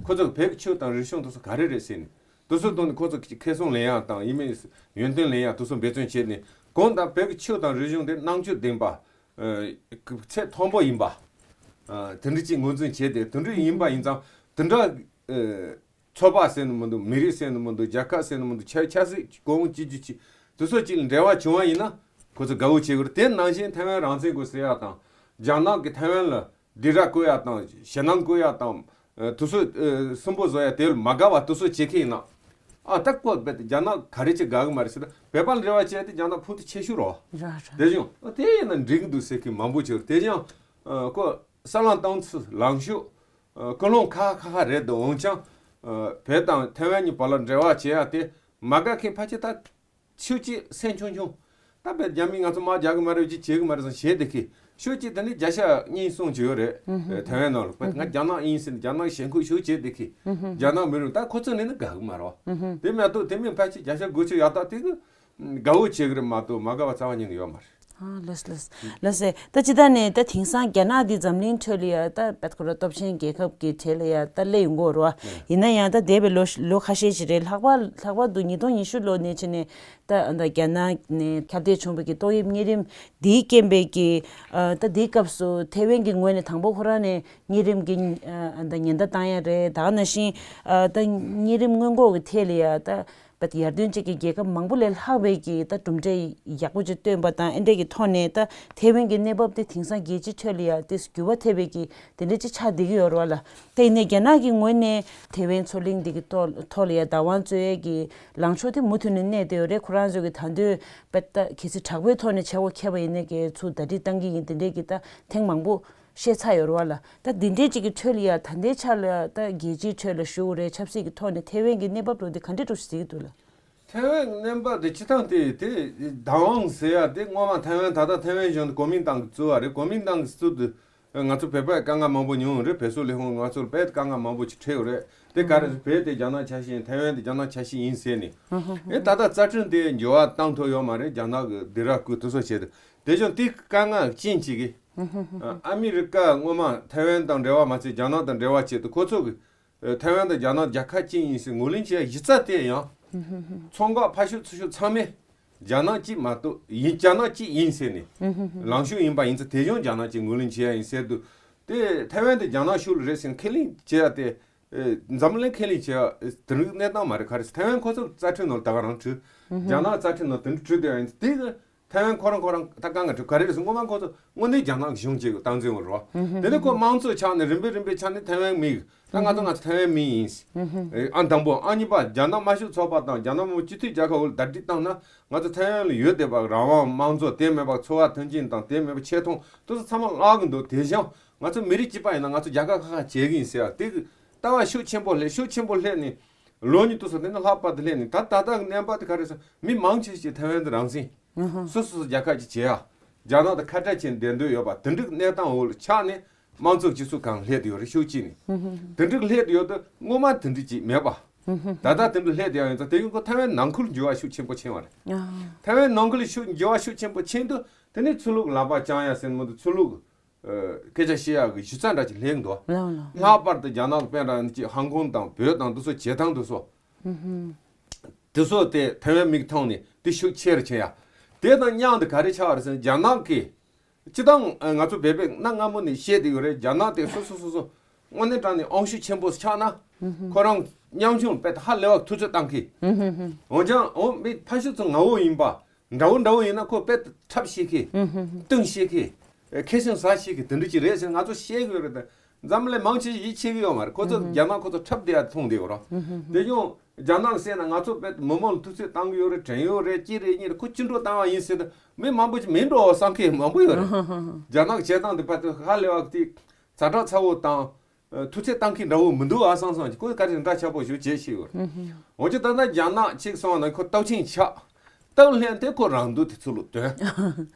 ཁོ་ཚོ་བོད་ཀྱི་ཆོས་དང་རིག་གཞུང་དེ་ཚོ་ག་རེ་རེད་ཟེར་ནས་དེ་ཚོ་དོན་ནི་ཁོ་ཚོ་ཁེ་བཟང་ལེན་ཡག་དང་ཡིན་མིན་ཡོན་ཏན་ལེན་ཡག་དེ་ཚོ་འབད་བརྩོན་བྱས་ནས་གང་ལྟར་བོད་ཀྱི་ཆོས་དང་རིག་གཞུང་དེ་རྣམ་དཔྱོད་ལྡན་པ། ཚད་མཐོན་པོ་ཡིན་པ། དེ་འདྲ་ཅིག་ངོས་འཛིན་བྱས་ཏེ་དེ་འདྲ་ཡིན་པ་ཡིན་ཙང་དེ་འདྲ་ཚོ་པ་ཟེར་ནི་མི་འདུག་མི་རིགས་ཟེར་ནི་མི་འདུག་རྒྱལ་ཁབ་ཟེར་ནི་མི་འདུག་ཆ་ཆབ་སྲིད་གང་ཅི་རྒྱུ་ཅི་དེ་ཚོ་ཅིག་ལ་འབྲེལ་བ་བྱུང་བ་ཡིན་ན་ཁོ་ཚོ་དགའ་བོ་བྱེད་དགོས་རེད། དེ་ནང་བཞིན་ཐའེ་ཝན་རང་བཙན་དགོས་ཟེར་ཡག་དང་རྒྱ་ནག་གི་ཐའེ་ཝན་ལ་སྡིགས་ར་བསྐུལ་ཡག་དང་ཞེད་སྣང་བསྐུལ་ཡག་དང་དེ་ཚོ་སུན་པོ་བཟོ་ཡག་དེ་ལ་མ་དགའ་བ་དེ་ཚོ་བྱེད་མཁན་ཡིན་ན། ཨ་ད་ཀོ་བེད་རྒྱ་ནག་ག་རེ་བྱེད་དགའ་གི་མ་རེད་ཟེར་ན་བོད་པ་ལ་འབྲེལ་བ་བྱས་ཏེ་རྒྱ་ནག་ཕུགས་ཏུ་ཆེ་ཤོས་རོ། ར་ར། དེ་བཞིན་ཨ་དེ་ཡིན་ན་འགྲིག་གི་འདུག་ཟེར་མཁན་མང་པོ་ཅིག་ཡོད་རེད། དེ་བཞིན་ཨ་ཀོ་གསར་ལམ་བཏང་ཚུལ་ལངས་ཕྱོགས་ཨ་ཀུན་སློང་ཁ་ཁ་ཁ་རེད་འདུག་འོན་ཀྱང་ཨ་བོད་དང་ཐའེ་ཝན་གཉིས་བར་ལ་འབྲེལ་བ་བྱེད་ཡ་དེ་མ་དགའ་མཁན་ཕལ་ཆེར་ད་ཤུགས་ཀྱིས་སེམས་ཆུང་ཆུང་། ད་བོད་རྒྱ་མིས་ང་ཚོ་དམག་རྒྱག་གི་མ་རེད་ཅིག་བྱེད་གི་མ་རེད་བསམ་བྱས་བསྡད་མཁན་ཤུགས་ཀྱིས་དེ་ནི་བརྒྱ་ཆ་གཉིས་གསུམ་ཅིག་ཡོད་རེད། ཨ་ཐའེ་ཝན་ནང་ལ་ང་རྒྱ་ནག་ཡིན་ཟེར་ནས་རྒྱ་ནག་ཞེན་ཁོག་ཤུགས་བྱས་བསྡད་མཁན་རྒྱ་ནག་མི་རུང་ད་ཁོ་ཚོ་ནི་ནི་དགའ་གི་མ་རེད། དེ་མ་གཏོགས་དེ་མིན་ཕལ་ཆེར་བརྒྱ་ཆ་དགུ་བཅུ་ཡག་ཐག་དེ་གི་དགའ་བོ་བྱེད་གི་རེད་མ་གཏོགས་མ་དགའ་བ་རྩ་བ་ཉིད་ནས་ཡོད་མ་རེད། ཨ་ལགས་ལགས་ལགས་སེ། ད་ཅི་ད་ནས་ད་དེང་སང་རྒྱ་ནག་འདི་འཛམ་གླིང་ཁྲོད་ལ་ཡ་ད་བད་ཁོ་ར་སྟོབས་ཆེན་རྒྱལ་ཁབ་ཀྱི་གྲས་ལ་ཡ་ད་སླེབས་ཡོང་གི་ཡོད་རེད་བ། ཡིན་ན་ཡང་ད་འདས་པའི་ལོ་ལོ་ཁ་ཤས་ཤིག་རེད། ལྷག་པར་ལྷག་པར་དུ་ཉིས་སྟོང་ཉི་ཤུ་ལོ་ནས་བྱས་ནས་ད་ད་རྒྱ་ནག་ནས་ཁྱབ་གདལ་བྱུང་བའི་གི་ཏོག་དབྱིབས་གཉན་རིམས་འདིའི་རྐྱེན་པས་ཀྱི་ད་འདིའི་སྐབས་སུ་ཐའེ་ཝན་གྱི་ངོས་ནས་དང་པོ་ཁོ་རང་ནས་གཉན་རིམས་ཀྱི་ད་ཉེན་བརྡ་བཏང་ཡ་རེད། ད་ག་ནང་བཞིན་ད་གཉན་རིམས་སྔོན་འགོག་གི་ཐད་ལ་ཡ་ད། བད་ཡར་ཐོན་ཅན་གྱི་རྒྱལ་ཁབ་མང་པོ་ལས་ལྷག་པའི་གི་ད་གྲུབ་འབྲས་ཡག་པོ་ཅིག་བཏོན་པ་དང་ཨེ་འདྲས་ཀྱི་ཐོག་ནས་ད་ཐའེ་ཝན་གྱི་གནས་བབ་དེ་དེང་སང་རྒྱལ་སྤྱིའི་ཁྲོད་ལ་ཡ་དེ་འགྱུར་བ་ཐེབས་པའི་གི་དེ་འདྲས་ཅིག་ཆགས་བསྡད་ཀྱི་ཡོད་རེད་བ་ལ། ད་ཡིན་ནའི་རྒྱ་ནག་གི་ངོས་ནས་ཐའེ་ཝན་མཚོ་གླིང་འདི་གི་ཐོག་ཐོག་ལ་ཡ་བདག་དབང་རྩོད་ཡས་ཀྱི་ལངས་ཕྱོགས་དེ་མུ་མཐུད་ནས་གནས་བསྡད་ཡོད་རེད། ཁོ་རང་ཚོ་གི་ད་འདོད་པ་ད་གལ་སྲིད་དྲག་པོའི་ཐོག་ནས་བྱ་བ་འཁྱེར་བ་ཡིན་ནའི་གི་ཚུར་ཟླ་སྒྲིལ་བཏང་གི་ཡིན་དེ་འདྲས་ཀྱི་ད་ཐེངས་མང་པོ། བཤད་ཚར་ཡོད་རེད་བ་ལ། ད་འདི་འདྲའི་ཅིག་གི་ཁྲོད་ལ་ཡ་ད་ལྟའི་ཆ་ལ་ད་རྒྱལ་སྤྱིའི་ཁྲོད་ལ་ཞུ་དགོས་རེད། ཆབ་སྲིད་ཀྱི་ཐོག་ནས་ཐའེ་ཝན་གྱི་གནས་བབ་ལོ་འདི་ག་འདྲའི་འགྲོ་ཞིག་གཟིགས་ཀྱི་འདུག་ལ། ཐའེ་ཝན་གནས་བབ་དེ་སྤྱི་བཏང་དེ་དེ་བདག་དབང་ཟེར་ཡ་དེ་སྔོན་མ་ཐའེ་ཝན་ད་ལྟ་ཐའེ་ཝན་གཞུང་དེ་གོ་མིན་ཏང་གིས་བཙུགས་པ་རེད། གོ་མིན་ཏང་གིས་བཙུགས་དུས་ང་ཚོ་བོད་པས་དཀའ་ངལ་མང་པོ་མྱོང་ཡོད་རེད། བོད་སོག་ལས་ཁུངས་ང་ཚོར་དཔེ་དཀའ་ངལ་མང་པོ་ཅིག་འཕྲད་ཡོད་རེད། དེ་ག་རེ་བོད་དེ་རྒྱ་ནག་ཆ་ཤས་ཡིན། ཐའེ་ཝན་དེ་རྒྱ་ནག་ཆ་ཤས་ཡིན་ཟེར་ནས་ཨེ་ད་ལྟ་རྩ་ཁྲིམས་དེ་འགྱུར་བ་བཏང་ཐུབ་ཡོད་མ་རེད། རྒྱ་ནག་གི་སྡིགས་ར་བསྐུལ་དེ་ཚོ་བྱས་ཏེ་དེ་བཞིན་དེ་དཀའ་ངལ་རྐྱེན་གཅིག་གིས། ཨ་མི་རི་ཀ་སྔོན་མ་ཐའེ་ཝན་དང་འབྲེལ་བ་མ་བྱས་རྒྱ་ནག་དང་འབྲེལ་བ་བྱས་ཏེ་ཁོ་ཚོ་གི་ཨ་ཐའེ་ཝན་དང་རྒྱ་ནག་རྒྱལ་ཁབ་གཅིག་ཡིན་ཟེར་ངོས་ལེན་བྱས་གཞི་རྩ་དེ་ཡང་ཚོང་འགུག་ཕར་ཞོག་ཚུར་ཞོག་ཚང་མས་རྒྱ་ནག་གཅིག་མ་གཏོགས་ཡིན་རྒྱ་ནག་གཅིག་ཡིན་ཟེར་ནས་ལངས་ཕྱོགས་ཡིན་པ་ཡིན་ཙང་དེ་བཞིན་རྒྱ་ནག་གཅིག་ངོས་ལེན་བྱས་ཡ་ཡིན་ཟེར་དུས་དེ་ཐའེ་ཝན་དེ་རྒྱ་ནག་ཤུལ་རེད་ཟེར་ཁས་ལེན་བྱས་ཡ་དེ་འཛམ་གླིང་ཁས་ལེན་བྱས་ཡ་དེ་རིགས་གནས་སྟངས་མ་རེད། ག་རེ་ཟེར་ཐའེ་ཝན་ཁོ་ཚོ་རྩ་ཁྲིམས་ནང་ལ་ད་ག་རང་བྲིས། རྒྱ་ནག་རྩ་ཁྲིམས་ནང་དེ་འདྲ་བྲིས་བསྡད་ཡ་ཡིན་ཙང་དེ་གི་ཐའེ་ཝན་ཁོ་རང་ཁོ་རང་ད་གང་ག་ཁྲི་ག་རེ་རེད་ཟེར་སྔོན་མ་ཁོ་ཚོ་དངོས་གནས་རྒྱ་ནག་གཞུང་གཅིག་གི་སྟངས་འཛིན་འོག་རེད་བ། དེ་ནས་ཁོ་དམངས་གཙོ་ཆགས་ནས་རིམ་པས་རིམ་པས་ཆགས་ནས་ཐའེ་ཝན་མི་ད་ང་ཚོ་ང་ཚོ་ཐའེ་ཝན་མི་ཡིན། ཨ་དང་པོ། ཨ་གཉིས་པ་རྒྱ་ནག་དམར་ཤོག་ཚོགས་པ་དང་རྒྱ་ནག་མི་དམངས་སྤྱི་འཐུས་རྒྱལ་ཁབ་འོག་ལ་ཟླ་སྒྲིལ་བཏང་ན་ང་ཚོ་ཐའེ་ཝན་ལ་ཡོད་བསྡད་པ་རང་དབང་དམངས་གཙོ་དེ་མེད་པ་འཚོ་བ་མཐུན་རྐྱེན་དང་དེ་མེད་པ་ཆེ་མཐོང་དེ་ཚོ་ཚང་མ་བརླག་གི་འདུག་དེ་བཞིན་ང་ཚོ་མི་རིགས་གཅིག་པ་ཡིན་ན་ང་ཚོ་རྒྱལ་ཁབ་ཁག་ཁག་བྱེད་གི་ཡིན་ཟེར་བ་དེ་གི་ལྟ་བ་ཤུགས་ཆེན་པོ་སླེབས་ཤུགས་ཆེན་པོ་སླེབས་ནས། ལོ་གཉིས་དུས་སུ་དེ་ནི་ལྷག་པར་དུ་སླེབས་ནས་ད་ད་ལྟ་གནས་བབ་དེ་ག་རེ་ཟེར་མི་མང་ཆེ་ཤོས་ཐའེ་ཝན་དུ་རང་བཙན། སོ་སོ་སོ་རྒྱལ་ཁབ་ཅིག་བྱེད་ཡ། རྒྱ་ནག་དང་ཁ་བྲལ་བྱེད་བསྡད་འདོད་ཡོད་པ་དེ་འདྲའི་གནས་སྟངས་འོག་ལ་ཆགས་ནས་དམངས་གཙོ་སྤྱི་ཚོགས་གང་སླེབས་དུ་ཡོད་རེད་ཤུགས་ཆེ་ནས། དེ་འདྲའི་སླེབས་དུ་ཡོད་དུ་སྔོན་མ་དེ་འདྲའི་ཅིག་མེད་པ། ད་ལྟ་དེ་འདྲའི་སླེབས་དུ་ཡ་ཡིན་ཙང་དེ་ཡིན་ཁོ་ཐའེ་ཝན་ནང་ཁུལ་འགྱུར་བ་ཤུགས་ཆེན་པོ་ཕྱིན་པ་རེད། ཐའེ་ཝན་ནང་ཁུལ་ཤུགས་འགྱུར་བ་ཤུགས་ཆེན་པོ་ཕྱིན་དུ་དེ་ནས་ཆོས་ལུགས་ལག་པ་བརྐྱང་ཡ་ཟེར་མི་འདུག་ཆོས་ལུགས། སྐད་ཆ་བཤད་ཡག་གི་གཞི་རྩ་འདྲ་ཅིག་སླེབས་འདུག་ལགས་ལགས། ལྷག་པར་དུ་རྒྱ་ནག་གི་དཔེ་འདྲ་ཅིག་ཧང་ཀོང་དང་བོད་དང་དེ་ཚོ་བྱེད་སྟངས་དེ་ཚོ། དེ་ཚོ་དེ་ཐའེ་ཝན་མིག་མཐོང་ནས་དེ་ཤུགས་ཆེ་རུ་ཕྱིན་ཡ། དེ་དང་མཉམ་དུ་ག་རེ་ཆགས་པ་རེད་ཟེར་ན་རྒྱ་ནག་གིས་སྤྱི་བཏང་ང་ཚོ་བོད་པས་གནའ་སྔ་མོ་ནས་བཤད་བསྡད་ཡོད་རེད། རྒྱ་ནག་དེ་སོ་སོ་སོ་སོ་དངོས་གནས་དྲང་ནས་དབང་ཤུགས་ཆེན་པོ་ཆགས་ན་ཁོ་རང་ཉམ་ཆུང་དཔེ་ཧ་ལས་པ་ཐུབ་ཚོད་བཏང་གི། འོན་ཀྱང་འོ་མི་ཕ་ཤུལ་ཚོ་ངའོ་ཡིན་པ། འདྲ་བོ་འདྲ་བོ་ཡིན་ན་ཁོ་དཔེ་འཁྲབ་ཤེས་ཀི། བཏུང་ཤེས་ཀི། ཁེ་བཟང་ཟ་ཤེས་ཀི་དེ་འདྲ་ཅིག་རེད་ཟེར་ང་ཚོ་བཤད་གི་ཡོད་རེད་དེ། འཛམ་གླིང་མང་ཆེ་ཤོས་ཡིད་ཆེས་གི་ཡོད་མ་རེད། ཁོ་ཚོ་རྒྱ་ནག་ཁོ་ཚོ་འཁྲབ་བསྡད་ཡ་མཐོང་བསྡད་ཡོད་རེད། དེ་ཡང་རྒྱ་ནག་ཟེར་ན་ང་ཚོ་དཔེ་མི་མང་ལ་ཐུབ་ཚོད་བཏང་གི་ཡོད་རེད། དྲན་ཡོད་རེད། ཅི་རེད་གཉིས་རེད། ཁོ་ཅི་འགྲོ་བཏང་བ་ཡིན་ཟེར་ན་མི་མང་པོ་ཅིག་མི་འགྲོ་བསམ་མཁན་མང་པོ་ཡོད་རེད། རྒྱ་ནག་བྱེད་སྟངས་དེ་ཕར་དེ་ཧ་ལས་པ་དེ་ཛ་དྲག་ཚ་བོ་དང་། ཨ། ཐུགས་ཚད་བཏང་མཁན་འདྲ་བོ་མི་འདུག་ཨ་བསམ་སོང་། ཁོས་ག་རེ་འདྲ་ཆགས་པོ་ཞིག་བྱེད་ཤེས་ཡོད། འོན་ཀྱང་ད་ལྟ་རྒྱ་ནག་གཅིག་སོང་ན་ཁོ་སྟོབས་ཆེན་ཆགས། སྟབས་ལྷན་དེ་ཁོ་རང་འདོད་དེ་ཚུར་ལོག་དོན།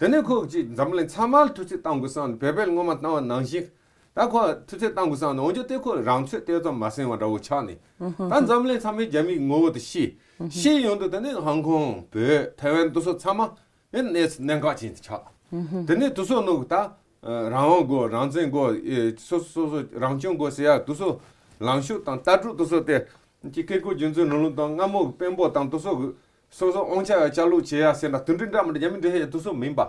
དེ་ནས་ཁོ་ཅིག་འཛམ་གླིང་ཚང་མར་ཐུགས་ཚད་བཏང་དགོས་བསམ་ནས་བོད་པས་སྔོན་མ་བཏང་བ་ནང་བཞིན། ད་ཁོ་ཐུགས་ཚད་བཏང་དགོས་བསམ་ནས། འོན་ཀྱང་དེ་ཁོ་རང་ཚོད་དེ་ཙམ་མ་སེམས་པ་འདྲ་བོ་ཆགས་ནས། ད་འཛམ་གླིང་ཚང་མས་རྒྱ་མིའི་ངོ་བོ་དེ་ཤེས། ཤེས་ཡོང་དུས་དེ་ནས་ཧང་ཀོང་བོད་ཐའེ་ཝན་དེ་ཚོ་ཚང་མ་ཨེ་གནས་གནད་འགག་ཅན་དུ་ཆགས། དེ་ནས་དེ་ཚོ་ནང་གི་ད་རང་དབང་དགོས། རང་བཙན་དགོས། ཨེ་སོ་སོ་སོ་སོ་རང་སྐྱོང་དགོས་ཟེར་ཡ་དེ་ཚོ་ལངས་ཕྱོགས་དང་ལྟ་གྲུབ་དེ་ཚོ་དེ་ཀྱི་བཀས་བཀོད་རྒྱུད་འཛིན་ལམ་ལུགས་དང་སྔ་མོ་གི་དཔོན་པོ་དང་དེ་ཚོ་གི་སོ་སོ་དབང་ཆ་ཡ་བཅའ་ལུགས་བྱེད་ཡ་ཟེར་འདྲ་དེ་འདྲའི་འདྲ་མི་འདྲ་རྒྱ་མི་འདྲ་ཧེ་དེ་ཚོ་མིན་པ།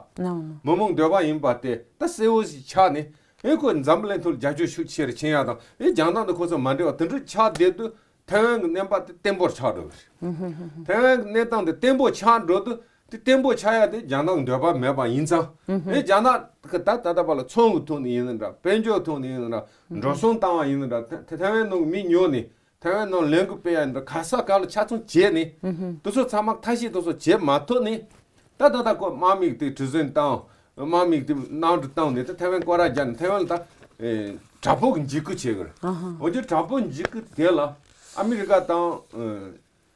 མི་མང་འདོད་པ་ཡིན་པ་དེ་ད་གསལ་བོ་ཞིག་ཆགས་ནས། ཨེ་ཁོ་འཛམ་བུ་གླིང་ཐོག་ལ་རྒྱབ་སྐྱོར་ཤུགས་ཆེ་རུ་ཕྱིན་ཡ་དང་། ཨེ་རྒྱ་ནག་དང་ཁོ་ཚོ་མ་འདྲེས་པ་དེ་འདྲ་ཆགས་བསྡད་དུས་ཐའེ་ཝན་གྱི་གནས་བབ་དེ་བརྟན་པོར་ཆགས་འགྲོ་གི་རེད། ཐའེ་ཝན་གྱི་གནས་སྟངས་དེ་བརྟན་པོ་ཆགས་འགྲོ་དུས། དེ་བརྟན་པོ་ཆགས་ཡ་དེ་རྒྱ་ནག་གི་འདོད་པ་མེད་པ་ཡིན་ཙང་། ཨེ་རྒྱ་ནག་གི་ད་ད་ལྟ་བར་ལ་ཚོང་གི་ཐོག་ནས་ཡིན་ན་འདྲ། དཔལ་འབྱོར་ཐོག་ནས་ཡིན་ན་འདྲ། འགྲོ་སོང་བཏང་བ་ཡིན་ན་འདྲ། ཐ་ཐའེ་ཝན་ནང་གི་མི་ཉོ་ནས། ཐའེ་ཝན་ནང་ལས་འགུལ་སྤེལ་ཡ་འདྲ། ག་ས་ག་ལ་ཆ་ཚང་བྱས་ནས། དེ་ཚོ་ཚང་མ་ཐབས་ཤེས་དེ་ཚོ་བྱེད་མ་ཐུབ་ནས། ད་ད་ད་ཁོ་དམག་མི་དེ་གྲུ་གཟིངས་བཏང་། དམག་མི་དེ་གནམ་གྲུ་བཏང་ནས་ད་ཐའེ་ཝན་སྐོར་ར་རྒྱག་ནས་ཐའེ་ཝན་ལ་ད་ཨེ་དྲག་པོ་གི་འཇིགས་སྐུལ་བྱེད་དགོས་རེད། འོན་ཀྱང་དྲག་པོ་འཇིགས་སྐུལ་དེ་ལ་ཨ་མི་རི་ཀ་དང་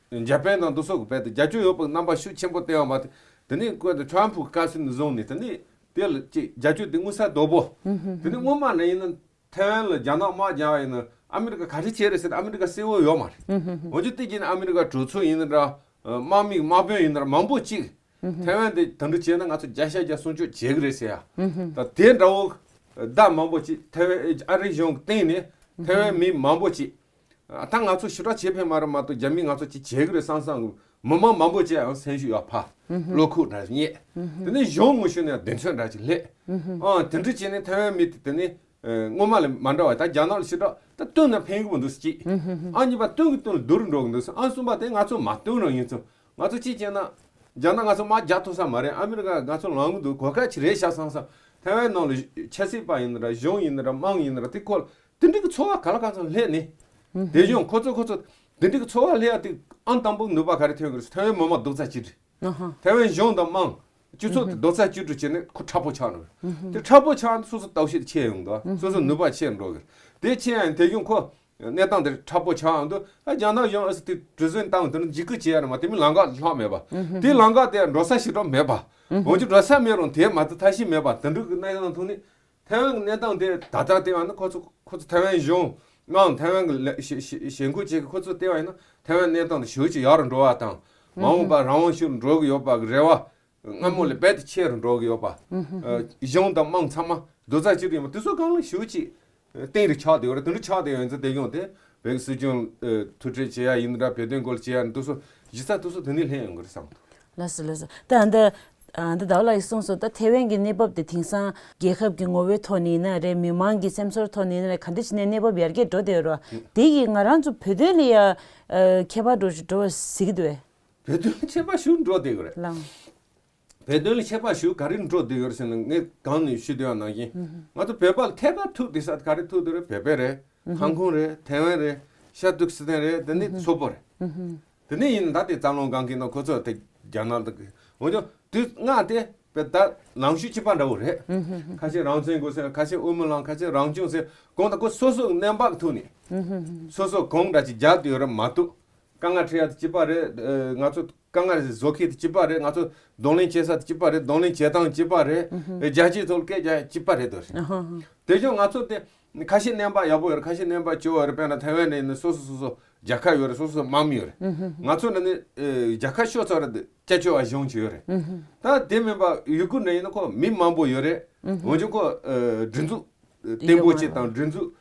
ཨེ་འཇར་པན་དང་དེ་ཚོ་གི་རྦད་དེ་རྒྱབ་སྐྱོར་ཡོད་པའི་རྣམ་པ་ཤུགས་ཆེན་པོ་བསྟན་ཡོད་མ་རེད། དེ་ནས་ཁོས་ད་ཁྲམ་ཕུ་བཀའ་ཟུར་ནས་བཟུང་ནས་དེ་ནས་དེ་ལ་ཅིག་རྒྱབ་སྐྱོར་དེ་མངོན་གསལ་དོད་པོ། དེ་ནས་སྔོན་མ་ནས་ཡིན་ན། ཐའེ་ཝན་ལ་རྒྱ་ནག་དམག་རྒྱག་པ་ཡིན་ན་ཨ་མི་རི་ཀ་ག་རེ་བྱེད་རེད་ཟེར་ན་ཨ་མི་རི་ཀ་གསལ་བོ་ཡོད་མ་རེད། འོན་ཀྱང་དེ་རྗེས་ནས་ཨ་མི་རི་ཀ་གྲོས་ཚོགས་ཡིན་ན་འདྲ། དམག་མི་དམག་དཔོན་ཡིན་ན་འདྲ་མང་པོ་ཅིག་ཐའེ་ཝན་དེ་དེ་འདྲ་བྱས་ན་ང་ཚོ་བརྒྱ་ཆ་བརྒྱ་སྲུང་སྐྱོབ་བྱེད་ཀྱི་རེད་ཟེར་ཡ། ད་དེ་འདྲ་བོ་ཟླ་མང་པོ་ཅིག་ཐའེ་ཝན་ཨ་རིའི་གཞུང་གི་སྟེང་ནས་ཐའེ་ཝན་མི་མང་པོ་ཅིག་ད་ང་ཚོ་ཞེ་དྲག་བྱེད་ཕན་མ་རེད་མ་གཏོགས་རྒྱ་མིས་ང་ཚོ་ཅིག་བྱེད་ཀྱི་རེད་བསམ་བསམ་གི་མི་མང་མང་པོ་ཅིག་ཡང་སེམས་ཤུགས་ཡར་འཕར། བློ་ཁོག་འདྲ་རྙེད། དེ་ནས་གཞུང་ངོས་ཕྱོགས་ནས་གདེང་ཚོད་འདྲ་ཅིག་སླེབས། ཨང་དེ་འདྲ་བྱས་ནས་ཐའེ་ཝན་མི་དེ་དེ་ནས་ཨ་སྔོན་མ་ལས་མ་འདྲ་བ། ད་རྒྱ་ནག་ལ་ཞེ་དྲག་ད་བསྟུན་ན་ཕན་གི་མི་འདུག་ཟེར་གཅིག་ཨང་གཉིས་པ་བསྟུན་གི་བསྟུན་ལ་སྡུག་རུ་འགྲོ་གི་འདུག་ཟེར། ཨང་གསུམ་པ་དེ་ང་ཚོ་མ་བསྟུན་རང་ཡིན་ཙང་ང་ཚོ་གཅིག་བྱས་ན་རྒྱ་ནག་ང་ཚོ་དམག་རྒྱག་ཐུབ་ས་མ་རེད། ཨ་མི་རི་ཀ་ང་ཚོ་ལངས་གི་འདུག་གོ་སྐབས་ཅིག་རེད་ཤག་བསམ་བསམ། ཐའེ་ཝན་ནང་ལ་ཆབ་སྲིད་པ་ཡིན་ན་འདྲ། གཞུང་ཡིན་ན་འདྲ། དམངས་ཡིན་ན་འདྲ། དེ་ཁོ་ལ་དེ་འདྲའི་གི་ཚོར་བ་ག་ལ་གང་འཚམ་སླེབས་ནས། དེ་བཞིན་ཁོ་ཚོ་ཁོ་ཚོ་དེ་འདྲའི་གི་ཚོར་བ་སླེབས་ཡ་དེ་ཨང་དང་པོ་ནུས་པ་ག་རེ་ཐོན་གི་རེད། ཐའེ་ཝན་མི་མང་རྡོག་རྩ་གཅིག་སྒྲིལ། ཐའེ་ཝན་གཞུང་དང་དམངས་སྤྱི་ཚོགས་དེ་རྡོག་རྩ་གཅིག་སྒྲིལ་བྱས་ནས་ཁོ་དྲག་པོ་ཆགས་འགྲོ། དེ་དྲག་པོ་ཆགས་ནས་སོ་སོ་སྟོབས་ཤུགས་ཆེ་ཡོང་གི། སོ་སོ་ནུས་པ་ཆེ་འགྲོ་གི། དེ་ཆེ་ཡང་དེ་བཞིན་ཁོ་གནས་སྟངས་དེ་དྲག་པོ་ཆགས་འདུག་ཨ་རྒྱ་ནག་གཞུང་ཨ་སི་དེ་གྲུ་གཟིངས་བཏང་དེ་འཇིགས་སྐུལ་བྱེད་ཡ་རེད་མ། དེ་མིན་ལམ་ཁ་ལྷག་མེད་པ། དེ་ལམ་ཁ་དེ་འགྲོ་ས་ཞེ་དྲག་མེད་པ། འོན་ཀྱང་འགྲོ་ས་མེད་རུང་དེ་མ་གཏོགས་ཐབས་ཤེས་མེད་པ། དེ་འདྲ་གི་གནས་སྟངས་ཐོག་ནས། ཐའེ་ཝན་གྱི་གནས་སྟངས་དེ་ད་ལྟ་བལྟས་པ་ན་ཁོ་ཚོ་ཁོ་ཚོ་ཐའེ་ཝན་གཞུང་དམངས་ཐའེ་ཝན་གྱི་ལས་ཞེ་ཞེ་ཞེ་འཁོན་བྱེད་ཀྱི་ཁོ་ཚོ་བལྟས་པ་ཡིན་ན་ཐའེ་ཝན་གནས་སྟངས་དེ་ཞེ་པོ་ཅིག་ཡག་རུ་འགྲོ་བ་དང་། མ་འོངས་པར་རང་དབང་ཕྱོགས་ལ་འགྲོ་གི་ཡོད་པ་གི་རེ་བ་སྔ་མོ་ལས་རྦད་དེ་ཆེ་རུ་འགྲོ་གི་ཡོད་པ། ཨ་གཞུང་དང་དམངས་ཚང་མ་རྡོག་རྩ་གཅིག་ཏུ་ཡིན་པ་དེ་ཚོ་སྒང་ལ་ཞེ་པོ་ཅིག་གཏིང་རུ་ཆགས་བསྡད་ཡོད་རེད། དེ་འདྲ་ཆགས་བསྡད་ཡོད་ཡིན་ཙང་དེ་སྐྱོང་དེ་བོད་ཀྱི་སྲིད་སྐྱོང་ཨ་ཐུག་འཕྲད་བྱེད་ཡ་ཡིན་འདྲ། བོད་དོན་སྐོར་ལ་བྱེད་ཡ་འདུག་སོ་གཞི་རྩ་དེ་ཚོ་དེ་ནས་སླེབས་ཡོང་གི་རེད་བསམ་འདུག་ལགས་སོ་ལགས་སོ། ད་འདི་ཨ་འདི་ཟླ་བ་ལགས་ཀྱིས་གསུངས་སོང་། ད་ཐའེ་ཝན་གྱི་གནས་བབ་དེ་དེང་སང་རྒྱལ་ཁབ་ཀྱི་ངོ་བོའི་ཐོག་ནས་ཡིན་ན་རེད། མི་མང་གི་སེམས་ཚོར་ཐོག་ནས་ཡིན་ན་རེད། ག་འདྲ་བྱས་ནས་གནས་བབ་ཡར་རྒྱས་འགྲོ་བསྡད་ཡོད་རེད་བ། དེ་ཡིས་ང་རང་ཚོ་བོད་དོན་ལ་ཡ་ཨ་ཁྱད་པར་འགྲོ་འགྲོ་བ་གཟིགས་འདུག་བས། བོད་དོན་ལ་ཁྱད་པར་ཞེ་པོ་འགྲོ་བསྡད་ཡོད་རེད། ལགས། བོད་དོན་ལ་ཁྱད་པར་ཞེ་པོ་ག་རེ་འགྲོ་བསྡད་ཡོད་རེད་ཟེར་ན། ངས་གོང་ནས་ཞུས་བསྡད་པ་ནང་བཞིན། ང་ཚོ་བོད་པ་ལ་ཐད་ཀར་ཐུག་བསྡད་ས་ག་རེ་ཐུག་བསྡད་རེད། བོད་པ་རེད། ཧང་ཀོང་རེད། ཐའེ་ཝན་རེད། ཤར་ཏུར་ཀི་སི་ཐན་རེད། དེ་ནས་སོག་པོ་རེད། དེ་ནས་ཡིན་ན་ད་དེ་འཛམ་གླིང་སྒང་གི་ནང་ཁོ་ཚོ་དེ་རྒྱ་ནག་དང་འོན་ཀྱང་དུས་སྔ་དེ་བོད་ད་ནང་ཆོས་གཅིག་པ་འདྲ་བོ་རེད། ཁ་ཤས་རང་བཙན་དགོས་ཟེར། ཁ་ཤས་དབུ་མའི་ལམ། ཁ་ཤས་རང་སྐྱོང་ཟེར། གང་ལྟར་ཁོ་སོ་སོའི་གནས་བབ་ཐོག་ནས་སོ་སོ་གང་འདྲ་ཅིག་རྒྱག་བསྡད་ཡོད་རེད་མ་གཏོགས། དཀའ་ངལ་འཕྲད་ཡ་དེ་གཅིག་པ་རེད། ཨ་ང་ཚོ་དཀའ་ངལ་བཟོ་མཁན་དེ་གཅིག་པ་རེད། ང་ཚོ་གདོང་ལེན་བྱེད་ས་དེ་གཅིག་པ་རེད། གདོང་ལེན་བྱེད་སྟངས་གཅིག་པ་རེད། ཨ་རྒྱལ་སྤྱིའི་ཐོག་ལ་སྐད་རྒྱག་ཡ་གཅིག་པ་རེད་དོ། དེ་བཞིན་ང་ཚོ་དེ་ཁ་ཤས་གནས་བབ་ཡག་པོ་ཡོད་རེད། ཁ་ཤས་གནས་བབ་སྐྱོ་བོ་ཡོད་རེད། དཔེར་ན་ཐའེ་ཝན་ནས་ཡིན་ན་སོ་སོ་སོ་སོ་རྒྱལ་ཁབ་ཡོད་རེད། སོ་སོ་དམག་མི་ཡོད་རེད། ང་ཚོ་འདི་ནི་ཨེ་རྒྱལ་ཁབ་ཤོར་ཚར་རེད། སྐྱབས་བཅོལ་བ་གཞུང་ཅིག་ཡོད་རེད། ད་དེ་མིན་པ་ཡུ་གུར་ནས་ཡིན་ན་ཁོ་མི་མང་པོ་ཡོད་རེད། འོན་ཀྱང་ཁོ་ཨེ་སྒྲིག་འཛུགས་བརྟན་པོ་ཅིག་དང་སྒྲིག་འཛུགས་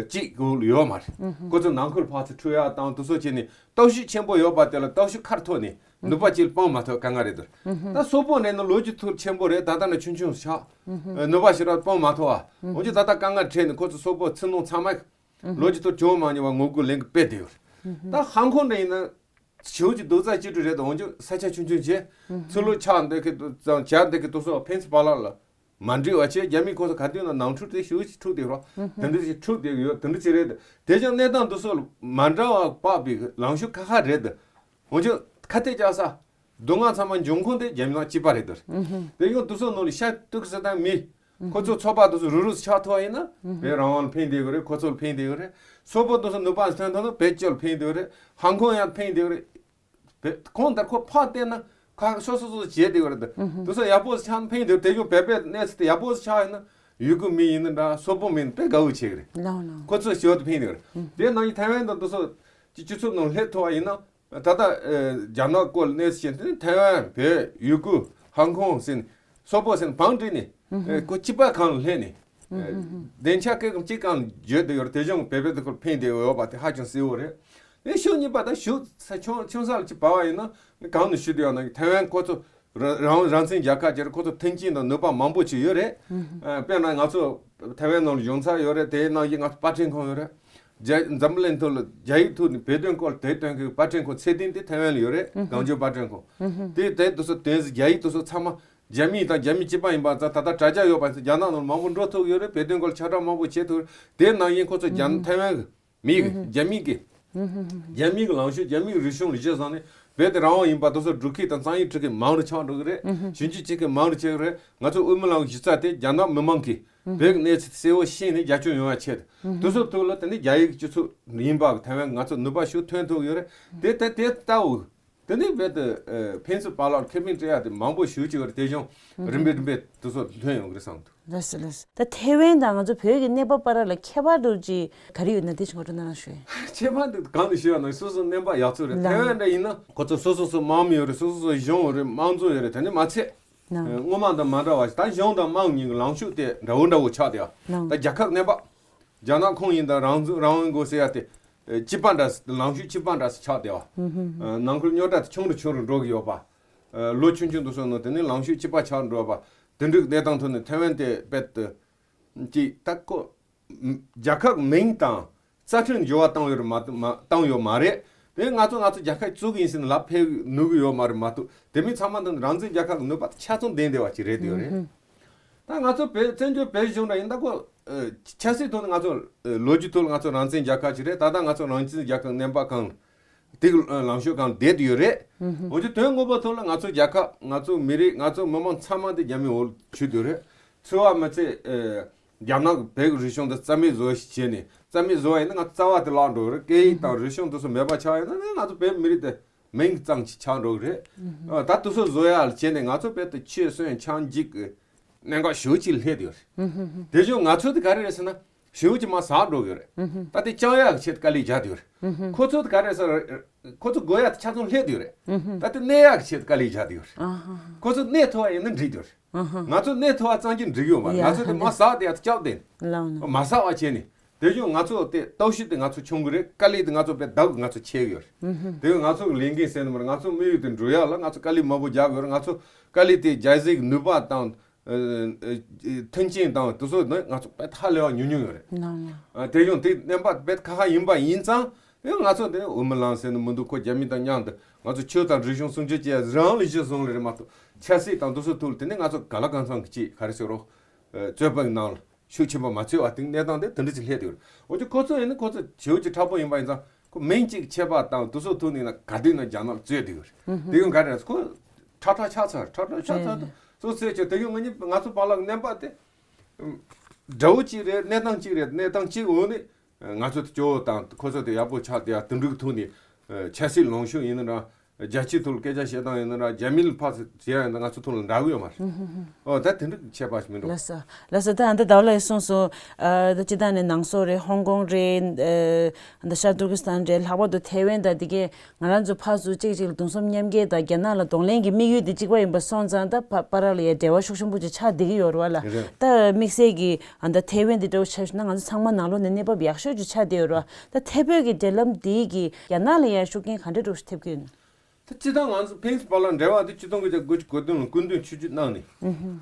གཅིག་གོ་ཡོད་མ་རེད། ཁོ་ཚོ་ནང་ཁུལ་ཕར་ཚུར་འཁྲུག་ཡ་དང་དེ་ཚོ་བྱས་ནས་སྟོབས་ཤུགས་ཆེན་པོ་ཡོད་པ་དེ་ལ་སྟོབས་ཤུགས་ཁ་ཐོར་ནས་ནུས་པ་གཅིག་སྤུངས་མ་ཐུབ་དཀའ་ངལ་རེད་འདུག་ད་སོག་པོ་ནས་ནི་ལོ་རྒྱུས་ཐོག་ཆེན་པོ་རེད། ད་ལྟ་ནས་ཆུང་ཆུང་ཆགས། ནུས་པ་ཞེ་དྲག་སྤུངས་མ་ཐུབ་པ། འོན་ཀྱང་ད་ལྟ་དཀའ་ངལ་འཕྲད་ནས་ཁོ་ཚོ་སོག་པོ་ཕྱི་ནང་ཚང་མས་ལོ་རྒྱུས་ཐོག་བྱུང་མ་མྱོང་བ་ངོ་རྒོལ་ལས་འགུལ་སྤེལ་བསྡད་ཡོད་རེད། ད་ཧང་ཀོང་ནས་ཡིན་ན། ཞེ་པོ་ཅིག་རྡོག་རྩ་གཅིག་སྒྲིལ་རེད་དོ། འོན་ཀྱང་ས་ཆ་ཆུང་ཆུང་བྱས། ཚུར་ལོག་ཆགས་འདོད་མཁན་དང་བྱ་འདོད་མཁན་དེ་ཚོ་ཕན་ཚུན་བར་ལ་མ་འགྲིག་པ་བྱས། རྒྱ་མི་ཁོ་ཚོ་ག་དུས་ན་ནང་འཁྲུག་དེ་ཞེ་པོ་ཅིག་འཁྲུག་བསྡད་རོགས། དེ་འདྲ་ཞིག་འཁྲུག་བསྡད་ཡོད། དེ་འདྲ་ཅིག་རེད། དེ་ཀྱང་གནས་སྟངས་དེ་ཚོ་མ་འདྲ་བ་དཔག་པའི་ལངས་ཕྱོགས་ཁ་ཁ་རེད་དོ། འོན་ཀྱང་ཁ་གཏད་བཅག་ས་སྡུག་བསྔལ་ཚང་མ་འབྱུང་ཁུངས་དེ་རྒྱ་མི་དང་གཅིག་པ་རེད་དོ། དེ་ཡང་དེ་ཚོ་ནང་ལ་ཤ་གཏུག་ས་དང་མི། ཁོ་ཚོ་ཚོགས་པ་དེ་ཚོ་རུ་རུ་ཆགས་ཐུབ་པ་ཡིན་ན་བོད་རང་དབང་ལ་ཕན་བདེ་གི་རེད། ཁོ་ཚོ་ལ་ཕན་བདེ་གི་རེད། སོག་པོ་དེ་ཚོ་ནུས་པ་ཐོན་ཐུབ་ན་བོད་སྤྱི་ལ་ཕན་བདེ་གི་རེད། ཧང་ཀོང་ཡང་ཕན་བདེ་གི་རེད། བོད་གང་ལྟར་ཁོ་ཕར་བལྟས་ན་ཁ་སོ་སོ་སོ་བྱས་བསྡད་ཡོད་རེད། དེ་ཚོ་ཡག་པོ་ཆགས་ན་ཕན་བདེ། དེ་བཞིན་བོད་པའི་གནས་ཚུལ་དེ་ཡག་པོ་ཆགས་ཡོད་ན་ཡུ་གུར་མི་ཡིན་ན་འདྲ། སོག་པོ་མི་ཡིན་ན་དཔེ་དགའ་བོ་བྱེད་གི་རེད། ལགས་ལགས། ཁོ་ཚོ་ཞི་བ་དེ་ཕན་བདེ་གི་རེད། དེ་ནང་བཞིན་ཐའེ་ཝན་དང་དེ་ཚོ་སྤྱི་སྤྱི་ཚོགས་ནང་སླེབས་ཐུབ་པ་ཡིན་ན། ད་ལྟ་ཨེ་རྒྱ་ནག་སྐོར་གནས་ཚུལ་བཤད་དུས་ཐའེ་ཝན་བོད་ཡུ་གུར་ཧང་ཀོང་ཟེར་ནས་སོག་པོ་ཟེར་ནས་བང་བསྒྲིགས་ནས་ཨེ་ཁོ་གཅིག་པ་གང་ལ་སླེབས་ནས་ཨེ་སྡིངས་ཆ་སྐད་གཅིག་གང་བརྗོད་དེ་ཡོད་རེད། དེ་བཞིན་བོད་པའི་དེ་ཁོར་ཕན་བདེ་ཡོད་པ་དེ་ཧ་ཅང་གསལ་བོ་རེད། ཨེ་ཕྱོགས་གཉིས་པ་ད་ཕྱོགས་ས་ཆུང་ཆུང་ས་ལ་གཅིག་བབས་པ་ཡིན་ན་གང་ནས་ཞུ་བདེ་བ་ན་ཐའེ་ཝན་ཁོ་ཚོ་རང་རང་བཙན་རྒྱལ་ཁབ་ཅིག་རེད། ཁོ་ཚོ་མཐུན་རྐྱེན་དང་ནུས་པ་མང་པོ་ཅིག་ཡོད་རེད། ཨ་དཔེར་ན་ང་ཚོ་ཐའེ་ཝན་ནང་ལ་གཞུང་ཚབ་ཡོད་རེད། དེའི་ནང་བཞིན་ང་ཚོ་པར་སྐྲུན་ཁང་ཡོད་རེད། རྒྱ་འཛམ་བུ་གླིང་ཐོག་ལ་རྒྱ་ཡིག་ཐོག་ནས་བོད་དོན་སྐོར་དེབ་སྟོན་མཁན་པར་སྐྲུན་ཁང་ཚད་ལྡན་དེ་ཐའེ་ཝན་ལ་ཡོད་རེད། གངས་ལྗོངས་པར་སྐྲུན་ཁང་། དེ་དེབ་དེ་ཚོ་དོན་ཟིག་རྒྱ་ཡིག་དེ་ཚོ་ཚང་མ་རྒྱ་མི་དང་རྒྱ་མི་གཅིག་པ་ཡིན་པ་ཙང་། ད་ལྟ་དྲ་རྒྱ་ཡོད་པ་ཡིན་ཙང་རྒྱ་ནག་ནང་མང་པོ་འགྲོ་ཐུབ་ཡོད་རེད། བོད་དོན་སྐོར་ཁྱབ་བསྒྲགས་མང་པོ་བྱེད་ཐུབ་རེད། དེ་ནང་བཞིན་ཁོ་ཚོ་རྒྱ་ཐའེ་ཝན་གི་མི་གི་རྒྱ་མི་གི་རྒྱ་མི་གི་ལངས་ཕྱོགས། རྒྱ་མི་གི་རིག་གཞུང་ལ་གཞི་བཟུང་ནས་བོད་དེ་རང་དབང་ཡིན་པ་དེ་ཚོ་སྒྲུབ་མཁན་དང་གཙང་ཡིག་འབྲི་མཁན་མང་རུ་ཆགས་འགྲོ་གི་རེད། ཞིབ་འཇུག་བྱེད་མཁན་མང་རུ་ཆགས་ཀྱི་རེད། ང་ཚོ་དབུ་མའི་ལམ་གི་གཞི་རྩ་དེ་རྒྱ་ནག་མི་མང་གིས་བོད་ཀྱི་གནས་ཚུལ་གསལ་བོ་ཤེས་ནས་རྒྱབ་སྐྱོར་ཡོང་བ་ཆེད་དུ། དེ་ཚོ་ཐོག་ལ་དེ་ནས་རྒྱ་ཡིག་སྤྱི་ཚོགས་ཡིན་པ་ཐའེ་ཝན་ང་ཚོ་ནུས་པ་ཞིག་ཐོན་ཐུབ་ཡོད་རེད། དེ་དེ་དེ་ལྟ་བུ་དེ་ནས་རྦད་དེ་ཨ་ཕན་ཚུན་བར་ལ་ཁེ་ཕན་སྤྲད་ཡ་དེ་མང་པོ་ཞིག་ཅིག་ཡོད་རེད། དེ་བཞིན་རིམ་པས་རིམ་པས་དེ་ཚོ་ཐོན་ཡོང་གི་རེད་བསམ་འདུག། ལགས་སོ་ལགས་སོ། ད་ཐའེ་ཝན་དང་ང་ཚོ་བོད་ཀྱི་གནས་བབ་བར་ལ་ཁྱད་པར་འདྲ་ཅིག་ག་རེ་ཡོད་ན་དེ་ཅིག་ངོ་སྤྲོད་གནང་རོགས་ཞུ། ཁྱད་པར་འདི་གང་ནས་ཞུ་ཡ་ན་སོ་སོ་གནས་བབ་ཡག་ཚོད་རེད། ལགས། ཐའེ་ཝན་འདྲ་ཡིན་ན་ཁོ་ཚོ་སོ་སོ་སོ་དམག་མི་ཡོད་རེད། སོ་སོ་སོ་གཞུང་ཡོད་རེད། དམངས་གཙོ་ཡོད་རེད། དེ་ནས་མ་ཚད། ལགས། སྔོན་མ་དང་མ་འདྲ་བ་ཞིག་ད་གཞུང་དང་དམངས་གཉིས་ཀྱི་ལངས་ཕྱོགས་དེ་འདྲ་བོ་འདྲ་བོ་ཆགས་བསྡད་ཡ། ལགས། ད་རྒྱལ་ཁབ་གནས་བབ། རྒྱ་ནག་ཁོངས་ཡིན་ད་རང་དབང་རང་དབང་དགོས་ཟེར་ཡ་དེ། ཨེ་གཅིག་པ་འདྲ་སེ་ལངས་ཕྱོགས་གཅིག་པ་འདྲ་སེ་ཆགས་བསྡད་པ། ཨ་ནང་ཁུལ་རྙོག་དྲ་དེ་ཆུང་རུ་ཆུང་རུ་འགྲོ་གི་ཡོད་པ། ཨ་ལོ་ཆུང་ཆུང་དུ་སོང་ནས་དེ་ནས་ལངས་ཕྱོགས་གཅིག་པ་ཆགས་འགྲོ་བ། དེ་འདྲའི་གནས་སྟངས་ཐོག་ནས་ཐའེ་ཝན་དེ་རྦད་དེ་གཅིག་ད་ཁོ་རྒྱལ་ཁབ་མིང་དང་རྩ་ཁྲིམས་འགྱུར་བ་བཏང་ཡོད་རེད་མ་གཏོགས་མ་བཏང་ཡོད་མ་རེད། དེ་ང་ཚོ་ང་ཚོ་རྒྱལ་ཁབ་བཙུགས་ཡིན་ཟེར་ནས་ལབ་ཕེབས་ནུས་ཀྱི་ཡོད་མ་རེད་མ་གཏོགས། དེ་མིན་ཚང་མ་འདི་རང་བཙན་རྒྱལ་ཁབ་ཀྱི་ནུས་པ་ཆ་ཚང་ལྡན་བསྡད་པ་ཅིག་རེད་དེ་ཡོད་རེད། ད་ང་ཚོ་བོད་བཙན་བྱོལ་བོད་གཞུང་འདྲ་ཡིན་ད་ཁོ་ཨ་ཆབ་སྲིད་ཐོག་ནས་ང་ཚོ་ཨ་ལོ་རྒྱུས་ཐོག་ལ་ང་ཚོ་རང་བཙན་རྒྱལ་ཁབ་ཅིག་རེད། ད་ལྟ་ང་ཚོ་རང་བཙན་རྒྱལ་ཁབ་གནས་བབ་གང་དེ་གི་ཨ་ལངས་ཕྱོགས་གང་བསྡད་དུ་ཡོད་རེད། འོན་ཀྱང་དོན་དངོས་པོ་ཐོག་ལ་ང་ཚོ་རྒྱལ་ཁབ་ང་ཚོ་མི་རིགས་ང་ཚོ་མི་མང་ཚང་མ་དེ་རྒྱ་མིའི་འོག་ལ་ཚུད་དུ་ཡོད་རེད། ཚུད་པ་མ་ཚད་ཨ་རྒྱ་ནག་གི་བོད་ཀྱི་རིག་གཞུང་དེ་རྩ་མེད་བཟོ་ཞིག་བྱས་ནས། རྩ་མེད་བཟོ་བ་ཡིན་ན་ང་ཚོ་རྩ་བ་དེ་བརླག་འགྲོ་གི་རེད། སྐད་ཡིག་དང་རིག་གཞུང་དེ་ཚོ་མེད་པ་ཆགས་ཡོད་ན་ང་ཚོ་བོད་མི་རིགས་དེ་མིང་ཙམ་ཅིག་ཆགས་འགྲོ་གི་རེད། ཨ་ད་དེ་ཚོ་བཟོ་ཡ་ལ་བྱས་ནས་ང་ཚོ་བོད་དེ་ཆོས་སྲུང་ཆགས་འཇིག་གི་གནད་འགག་ཞེ་པོ་ཅིག་སླེབས་ཡོད་རེད། དེ་བཞིན་ང་ཚོ་དེ་ག་རེ་རེད་ཟེར་ན་ཞེ་པོ་ཅིག་མར་ཟག་འགྲོ་གི་ཡོད་རེད། ད་དེ་བཅང་ཡག་གི་ཆེད་དུ་དཀའ་ལས་རྒྱག་བསྡད་ཡོད་རེད། ཁོ་ཚོ་དེ་ག་རེ་རེད་ཟེར་ན་ཁོ་ཚོ་དགོས་ཡ་དེ་ཆ་ཚང་སླེབས་བསྡད་ཡོད་རེད། ད་དེ་གནས་ཡག་གི་ཆེད་དུ་དཀའ་ལས་རྒྱག་བསྡད་ཡོད་རེད། ཁོ་ཚོ་གནས་ཐུབ་པ་ཡིན་ན་འགྲིག་ཡོད་རེད། ང་ཚོ་གནས་ཐུབ་པ་ཙམ་གྱིས་འགྲིག་ཡོད་མ་རེད། ང་ཚོ་དེ་མར་ཟག་བསྡད་ཡ་དེ་བཅག་བསྡད། ལགས་ནོ། མ་ཟག་པ་བྱས་ནས། དེ་བཞིན་ང་ཚོ་དེ་སྟོབས་ཤུགས་དེ་ང་ཚོ་ཆུང་གི་རེད། དཀའ་ལས་དེ་ང་ཚོ་དཔེ་ལྡབ་ང་ཚོ་ཆེ་གི་ཡོད་རེད། དེ་ང་ཚོ་གི་ལས་འགན་ཟེར་ནི་མ་རེད། ང་ཚོ་དམིགས་ཡུལ་དེ་འགྲུབ་ཡག་ལ་ང་ཚོ་དཀའ་ལས་མང་པོ་རྒྱག་གི་ཡོད་རེད། ང་ཚོ་དཀའ་ལས་དེ་རྒྱག་སའི་ནུས་པ་དང་ཨ་ཨ་མཐུན་རྐྱེན་དང་དེ་ཚོ་ནི་ང་ཚོ་དཔེ་ཧ་ལས་པ་ཉུང་ཉུང་ཡོད་རེད། ལགས་ལགས། ཨ་དེ་བཞིན་དེ་གནས་བབ་དཔེ་ཁག་ཁག་ཡིན་པ་ཡིན་ཙང་དེ་ང་ཚོ་དེ་འོས་མི་ལངས་ཟེར་ནི་མི་འདུག་ཁོ་རྒྱ་མི་དང་མཉམ་དུ་ང་ཚོ་ཆོས་དང་རིག་གཞུང་སྲུང་སྐྱོབ་བྱེད་ཡག་རང་ལ་གཞི་བཟུང་ལེ་རེད་མ་གཏོགས་ཆབ་སྲིད་དང་དེ་ཚོ་ཐོག་ལ་དེ་ནི་ང་ཚོ་ག་ལ་གང་འཚམ་གི་ཅིག་ག་རེ་ཟེར་རོགས་ཨ་རྩོད་པ་གི་ནང་ལ། ཤུགས་ཆེན་པོ་མ་ཚོད་པ་དེ་གནས་སྟངས་དེ་དེ་འདྲ་ཅིག་སླེབས་བསྡད་ཡོད་རེད། འོ་ཅོ་ཁོ་ཚོ་ཡིན་ན་ཁོ་ཚོ་བྱེའུ་ཅིག་མཁྲེགས་པོ་ཡིན་པ་ཡིན་ཙང་ཁོ་མིང་གཅིག་ཆད་པ་དང་དེ་ཚོ་ཐུག་ནས་ན་ག་དུས་ན་རྒྱ་ནག་ལ་རྩོད་བསྡད་ཡོད་རེད། དེ་ཡང་ག་རེ་རེད། ཁོ་ཁྲག་ཁྲག་ཆགས་ཚར། ཁྲག་ཁྲག་ཆགས་ཚར་དུ་ཚོ་ཟེར་ཆོག་དེ་ཡང་ང་གཉིས་ང་ཚོ་བར་ལ་གནས་བབ་དེ་དགྲ་བོ་གཅིག་རེད། གནས་སྟངས་གཅིག་རེད། གནས་སྟངས་གཅིག་འོག་ནས་ང་ཚོ་དེ་སྐྱོ་བོ་དང་ཁོ་ཚོ་དེ་ཡག་པོ་ཆགས་བསྡད་ཡ་དེ་འདྲ་གི་ཐུག་ནས་ཆབ་སྲིད་ལངས་ཕྱོགས་ཡིན་ན་ར། རྒྱལ་སྤྱིའི་ཐོག་ལ་སྐད་ཆ་བཤད་སྟངས་ཡིན་ན་ར། རྒྱ་མི་ལ་ཕར་ཚུར་བྱེད་ཡ་ཡིན་ན་ང་ཚོ་ཐོག་ལ་འདྲ་གི་ཡོད་མ་རེད། ཨོ་ད་དེ་འདྲ་ཁྱད་པར་ཞིག་མི་འགྲོ། ལགས་སོ། ལགས་སོ། ད་ཨ་ད་ཟླ་བ་ལགས་གསུངས་སོང་། ཨ་ད་སྤྱི་བཏང་ནས་ནང་སོག་རེད། ཧོང་ཀོང་རེད། ཨ་ད་ཤར་ཏུར་ཀི་སི་ཐན་རེད། ལྷག་པར་དུ་ཐའེ་ཝན་དང་དེ་གས་ང་རང་ཚོ་ཕར་ཚུར་གཅིག་གཅིག་ལ་གདུང་སེམས་མཉམ་སྐྱེད་དང་རྒྱ་ནག་ལ་གདོང་ལེན་གྱི་དམིགས་ཡུལ་དེ་གཅིག་པ་ཡིན་པ་སོང་ཙང་ད་ཕ་བར་ལ་ཡ་འབྲེལ་བ་ཤུགས་ཆེན་པོ་ཅིག་ཆགས་བསྡད་ཀྱི་ཡོད་རེད་བ་ལ། རེད། ད་དམིགས་བསལ་གྱི་ཨ་ད་ཐའེ་ཝན་དེ་འདྲ་བོ་ཆ་བཞག་ན་ང་ཚོ་ཚང་མ་ནང་ལོགས་ནས་གནས་བབ་ཡག་ཤོས་ཅིག་ཆགས་བསྡད་ཡོད་རེད་བ། ད་ཐའེ་བོད་ཀྱི་འབྲེལ་ལམ་དེ་གིས་རྒྱ་ནག་ལ་ཡ་ཤུགས་རྐྱེན་ག་འདྲ་འདྲ་བོ་ཞིག་ཐེབས་ཀྱི་ཡོད་ན། ད་སྤྱི་བཏང་ང་ཚོ་ཕེན་སི་བར་ལ་འབྲེལ་བ་དེ་ཆིག་སྟོང་དགུ་བརྒྱ་དགུ་བཅུ་གོ་བདུན་ལོ་སྐུ་མདུན་ཆིབས་བསྒྱུར་གནང་ནས་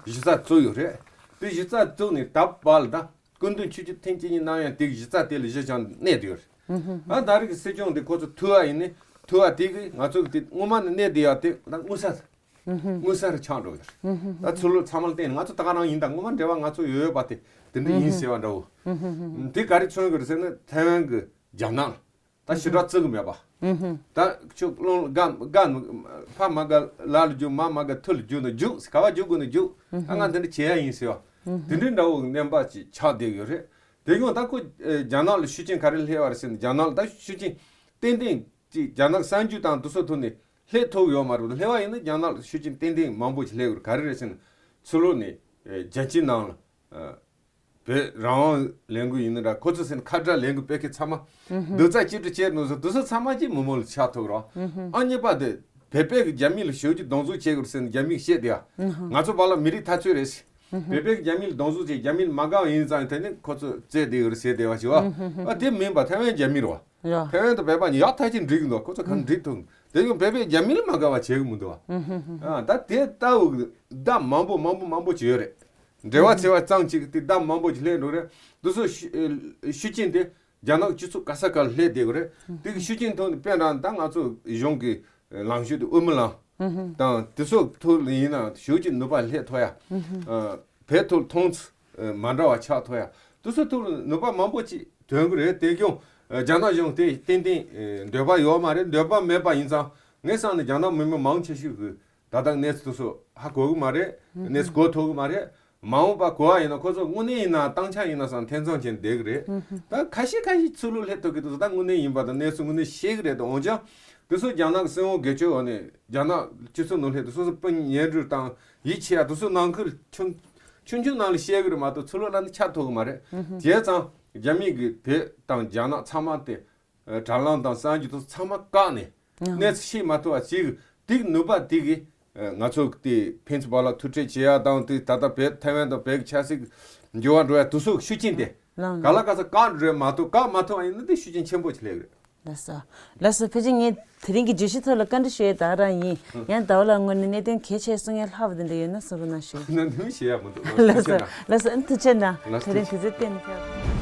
གཞི་རྩ་བཙུགས་ཡོད་རེད། དེ་གཞི་རྩ་བཙུགས་ནས་ད་བར་ལ་ད་སྐུ་མདུན་ཆིབས་བསྒྱུར་ཐེངས་གཅིག་གཉིས་གནང་ཡང་དེ་གཞི་རྩ་དེ་ལ་གཞི་བཞག་ནས་གནས་བསྡད་ཡོད་རེད། ཨ་ད་རེས་ཀྱི་སྲིད་སྐྱོང་དེ་ཁོ་ཚོ་ཐུག་པ་ཡིན་ནི་ཐུག་པ་དེ་གིས་ང་ཚོ་གི་དེ་སྔོན་མ་ནས་གནས་བསྡད་ཡ་དེ་ད་མངོན་གསལ་མངོན་གསལ་རུ་ཆགས་འགྲོ་ཡོད་རེད། ད་ཚུར་ལོག་ཚང་མ་ལ་བལྟས་ནས་ང་ཚོ་ད་ག་རང་ཡིན་ད་སྔོན་མ་འབྲེལ་བ་ང་ཚོ་ཡོད་ཡོད་པ་དེ་དེ་འདྲ་ཡིན་ཟེར་བ་འདྲ་བོ། དེ་ག་རེ་མཚོན་གི་རེད་ཟེར་ན་ཐའེ་ཝན་གི་རྒྱ་ནག་ད་ཞི་དྲག་བརྩི་གི་མེད་པ། ད་ཁྱོད་ཀློང་དགའ་དགའ་ཕ་མ་དགའ་ལ་ལ་རྒྱུག་མ་མ་དགའ་ཐུ་ལ་རྒྱུག་ན་རྒྱུག་ག་བ་རྒྱུག་དགོས་ན་རྒྱུག་ཨ་ང་འདི་འདྲ་བྱེད་ཡ་ཡིན་ཟེར་བ། དེ་འདྲའི་འདྲ་བོ་གནས་བབ་ཅིག་ཆགས་བསྡད་ཡོད་རེད། དེ་ཡང་ད་ཁོ་ཨེ་རྒྱ་ནག་ལ་ཤུགས་རྐྱེན་ག་རེ་སླེབས་པ་རེད་ཟེར་ན། རྒྱ་ནག་ལ་ད་ཤུགས་རྐྱེན་ཏན་ཏན་ཅིག་རྒྱ་ནག་གསར་འགྱུར་དང་དེ་ཚོ་ཐོག་ནས་སླེབས་ཐུབ་ཡོད་མ་རེད། སླེབས་པ་ཡིན་ན་རྒྱ་ནག་ལ་ཤུགས་རྐྱེན་ཏན་ཏན་མང་པོ་ཞིག་སླེབས་ཡོད་རེད། ག་རེ་རེད་ཟེར་ན། ཕྱི་ལོགས་ནས་ཨེ་རྒྱལ་སྤྱིའི་ནང་ལ་ཨ་བོད་རང་དབང་ལས་འགུལ་ཡིན་ན་འདྲ། ཁོ་ཚོ་ཟེར་ན་ཁ་བྲལ་ལས་འགུལ་སྤེལ་མཁན་ཚང་མ་རྡོག་རྩ་གཅིག་སྒྲིལ་བྱས་ནོ་ཟེར། དེ་ཚོ་ཚང་མ་ཅིག་མི་མང་ལ་ཆགས་ཐུབ་རོགས། ཨ་གཉིས་པ་དེ་བོད་པས་རྒྱ་མི་ལ་ཞེ་པོ་ཅིག་སྡང་ཟུག་བྱེད་དགོས་ཟེར་ན་རྒྱ་མིས་བཤད་བསྡད་ཡ། ང་ཚོ་བར་ལ་མི་རིགས་འཐབ་རྩོད་རེད་ཟེར། བོད་པས་རྒྱ་མི་ལ་སྡང་ཟུག་བྱས། རྒྱ་མི་ལ་མ་དགའ་བ་ཡིན་ཙང་དེ་ནི་ཁོ་ཚོ་རྩོད་བསྡད་ཡོད་རེད་ཟེར་བསྡད་པ་ཞིག་བ། ཨ་དེ་མིན་པ་ཐའེ་ཝན་རྒྱ་མི་རེད་བ། ཡ། ཐའེ་ཝན་དང་བོད་པ་གཉིས་ཡག་ཐག་ཆོད་འགྲིག་གི་འདུག་ཁོ་ཚོ་གང་འགྲིག་ཐུབ། དེ་ཡང་བོད་པས་རྒྱ་མི་ལ་མ་དགའ་བ་བྱེད་གི་མི་འདུག་བ། ཨ་ད་དེ་ལྟ་བུ་གི་བརྡ་མང་པོ་མང་པོ་མང་པོ་ཅིག་ཡོད་རེད། འབྲེལ་བ་བྱས་པ་ཙམ་ཅིག་དེ་བརྡ་མང་པོ་ཅིག་སླེབས་འགྲོ་རེད། འདི་ཚོ་ཤུ་ཨེ་ཤུགས་རྐྱེན་དེ་རྒྱ་ནག་སྤྱི་ཚོགས་ག་ས་ག་ལ་སླེབས་བསྡད་ཀྱི་རེད། དེ་གི་ཤུགས་རྐྱེན་ཐོག་ནས་དཔེར་ན་ད་ང་ཚོ་གཞུང་གི་ལངས་ཕྱོགས་དེ་དབུ་མའི་ལམ་དང་དེ་ཚོ་ཐོག་ལ་ཡིན་ན་ཞེ་པོ་ཅིག་ནུས་པ་སླེབས་ཐུབ་ཡ། ཨ་བོད་ཐོག་མཐོང་ཚུལ་མ་འདྲ་བ་ཆགས་ཐུབ་ཡ། དེ་ཚོ་ཐོག་ལ་ནུས་པ་མང་པོ་ཅིག་ཐོན་གྱི་རེད། དེ་ཀྱང་རྒྱ་ནག་གཞུང་དེ་ཏན་ཏན་འདོད་པ་ཡོད་མ་རེད། འདོད་པ་མེད་པ་ཡིན་ཙང་ངས་བསམ་ན་རྒྱ་ནག་མི་མང་མང་ཆེ་ཤོས་ཀྱིས་ད་ལྟ་གནས་ཚུལ་དེ་ཚོ་ཧ་གོ་གི་མ་རེད། གནས་ཚུལ་གོ་ཐུབ་གི་མ་རེད། མ་འོངས་པ་གོ་བ་ཡིན་ན་ཁོ་ཚོ་དངོས་གནས་ཡིན་ན་སྟངས་ཆ་ཡིན་ན་བསམ་འཐེན་ཚང་བྱས་བསྡད་ཀྱི་རེད། ད་ཁ་ཤས་ཁ་ཤས་ཚུར་ལོག་སླེབས་ཐུབ་ཀྱི་འདུག་ད་དངོས་གནས་ཡིན་པ་དང་གནས་ཚུལ་དངོས་གནས་ཤེས་ཀྱི་རེད། དེ་འོན་ཀྱང་དེ་ཚོ་རྒྱ་ནག་གི་སྲིད་དབང་སྒེར་གཅོད་འོག་ནས་རྒྱ་ནག་སྤྱི་ཚོགས་ནང་སླེབས། དེ་ཚོ་སུ་དཔོན་ཉེ་འབྲེལ་དང་ཡིད་ཆེས་ཡ་དེ་ཚོ་ནང་ཁུལ་ཆུང་ཆུང་ཆུང་ནང་ལ་བཤད་ཀྱི་རེད་མ་གཏོགས་ཚུར་ལོག་ལ་ནི་ཆགས་ཐུབ་ཀྱི་མ་རེད། བྱས་ཙང་རྒྱ་མི་གིས་བོད་དང་རྒྱ་ནག་ཚང་མ་དེ་དྲ་ལམ་དང་གསར་འགྱུར་དེ་ཚང་མ་བཀག་ནས་གནས་ཚུལ་ཤེས་མ་ཐུབ་པ་བྱེད་ཀྱི། དེ་གི་ནུས་པ་དེ་གིས་ང་ཚོ་དེ་ཕན་ཚུན་བར་ལ་ཐུག་འཕྲད་བྱེད་ཡ་དང་། དེ་ད་ལྟ་བོད་ཐའེ་ཝན་དང་བོད་ཀྱི་ཆབ་སྲིད་འགྱུར་བ་འགྲོ་ཡ་དེ་ཚོ་ཤུགས་རྐྱེན་དེ་ག་ལ་ག་ས་བཀག་འགྲོ་ཡ་མ་གཏོགས། བཀག་མ་ཐུབ་པ་ཡིན་ན་དེ་ཤུགས་རྐྱེན་ཆེན་པོ་ཞིག་སླེབས་ཀྱི་རེད། ལགས་སོ། ལགས་སོ། ཕལ་ཆེར་ངས་དེ་རིང་གི་བརྗོད་གཞི་ཐོག་ལ་བཀའ་འདྲི་ཞུ་ཡས་ད་ག་རང་ཡིན། ཡང་ཟླ་བ་ལགས་ངོས་ནས་གནད་དོན་གལ་ཆེ་གསུང་ཡས་ལྷག་པ་དེ་འདྲ་ཡོད་ན་གསུང་རོགས་གནང་ཞུ། ན་ནིང་བཤད་ཡ་མི་འདུག་ལགས་སོ། ལགས་སོ། ཨ་ནི་ཐུགས་རྗེ་གནང་། ལགས་སོ། དེ་རིང་དུས་ཚོད་བཏོན་ཕེབས།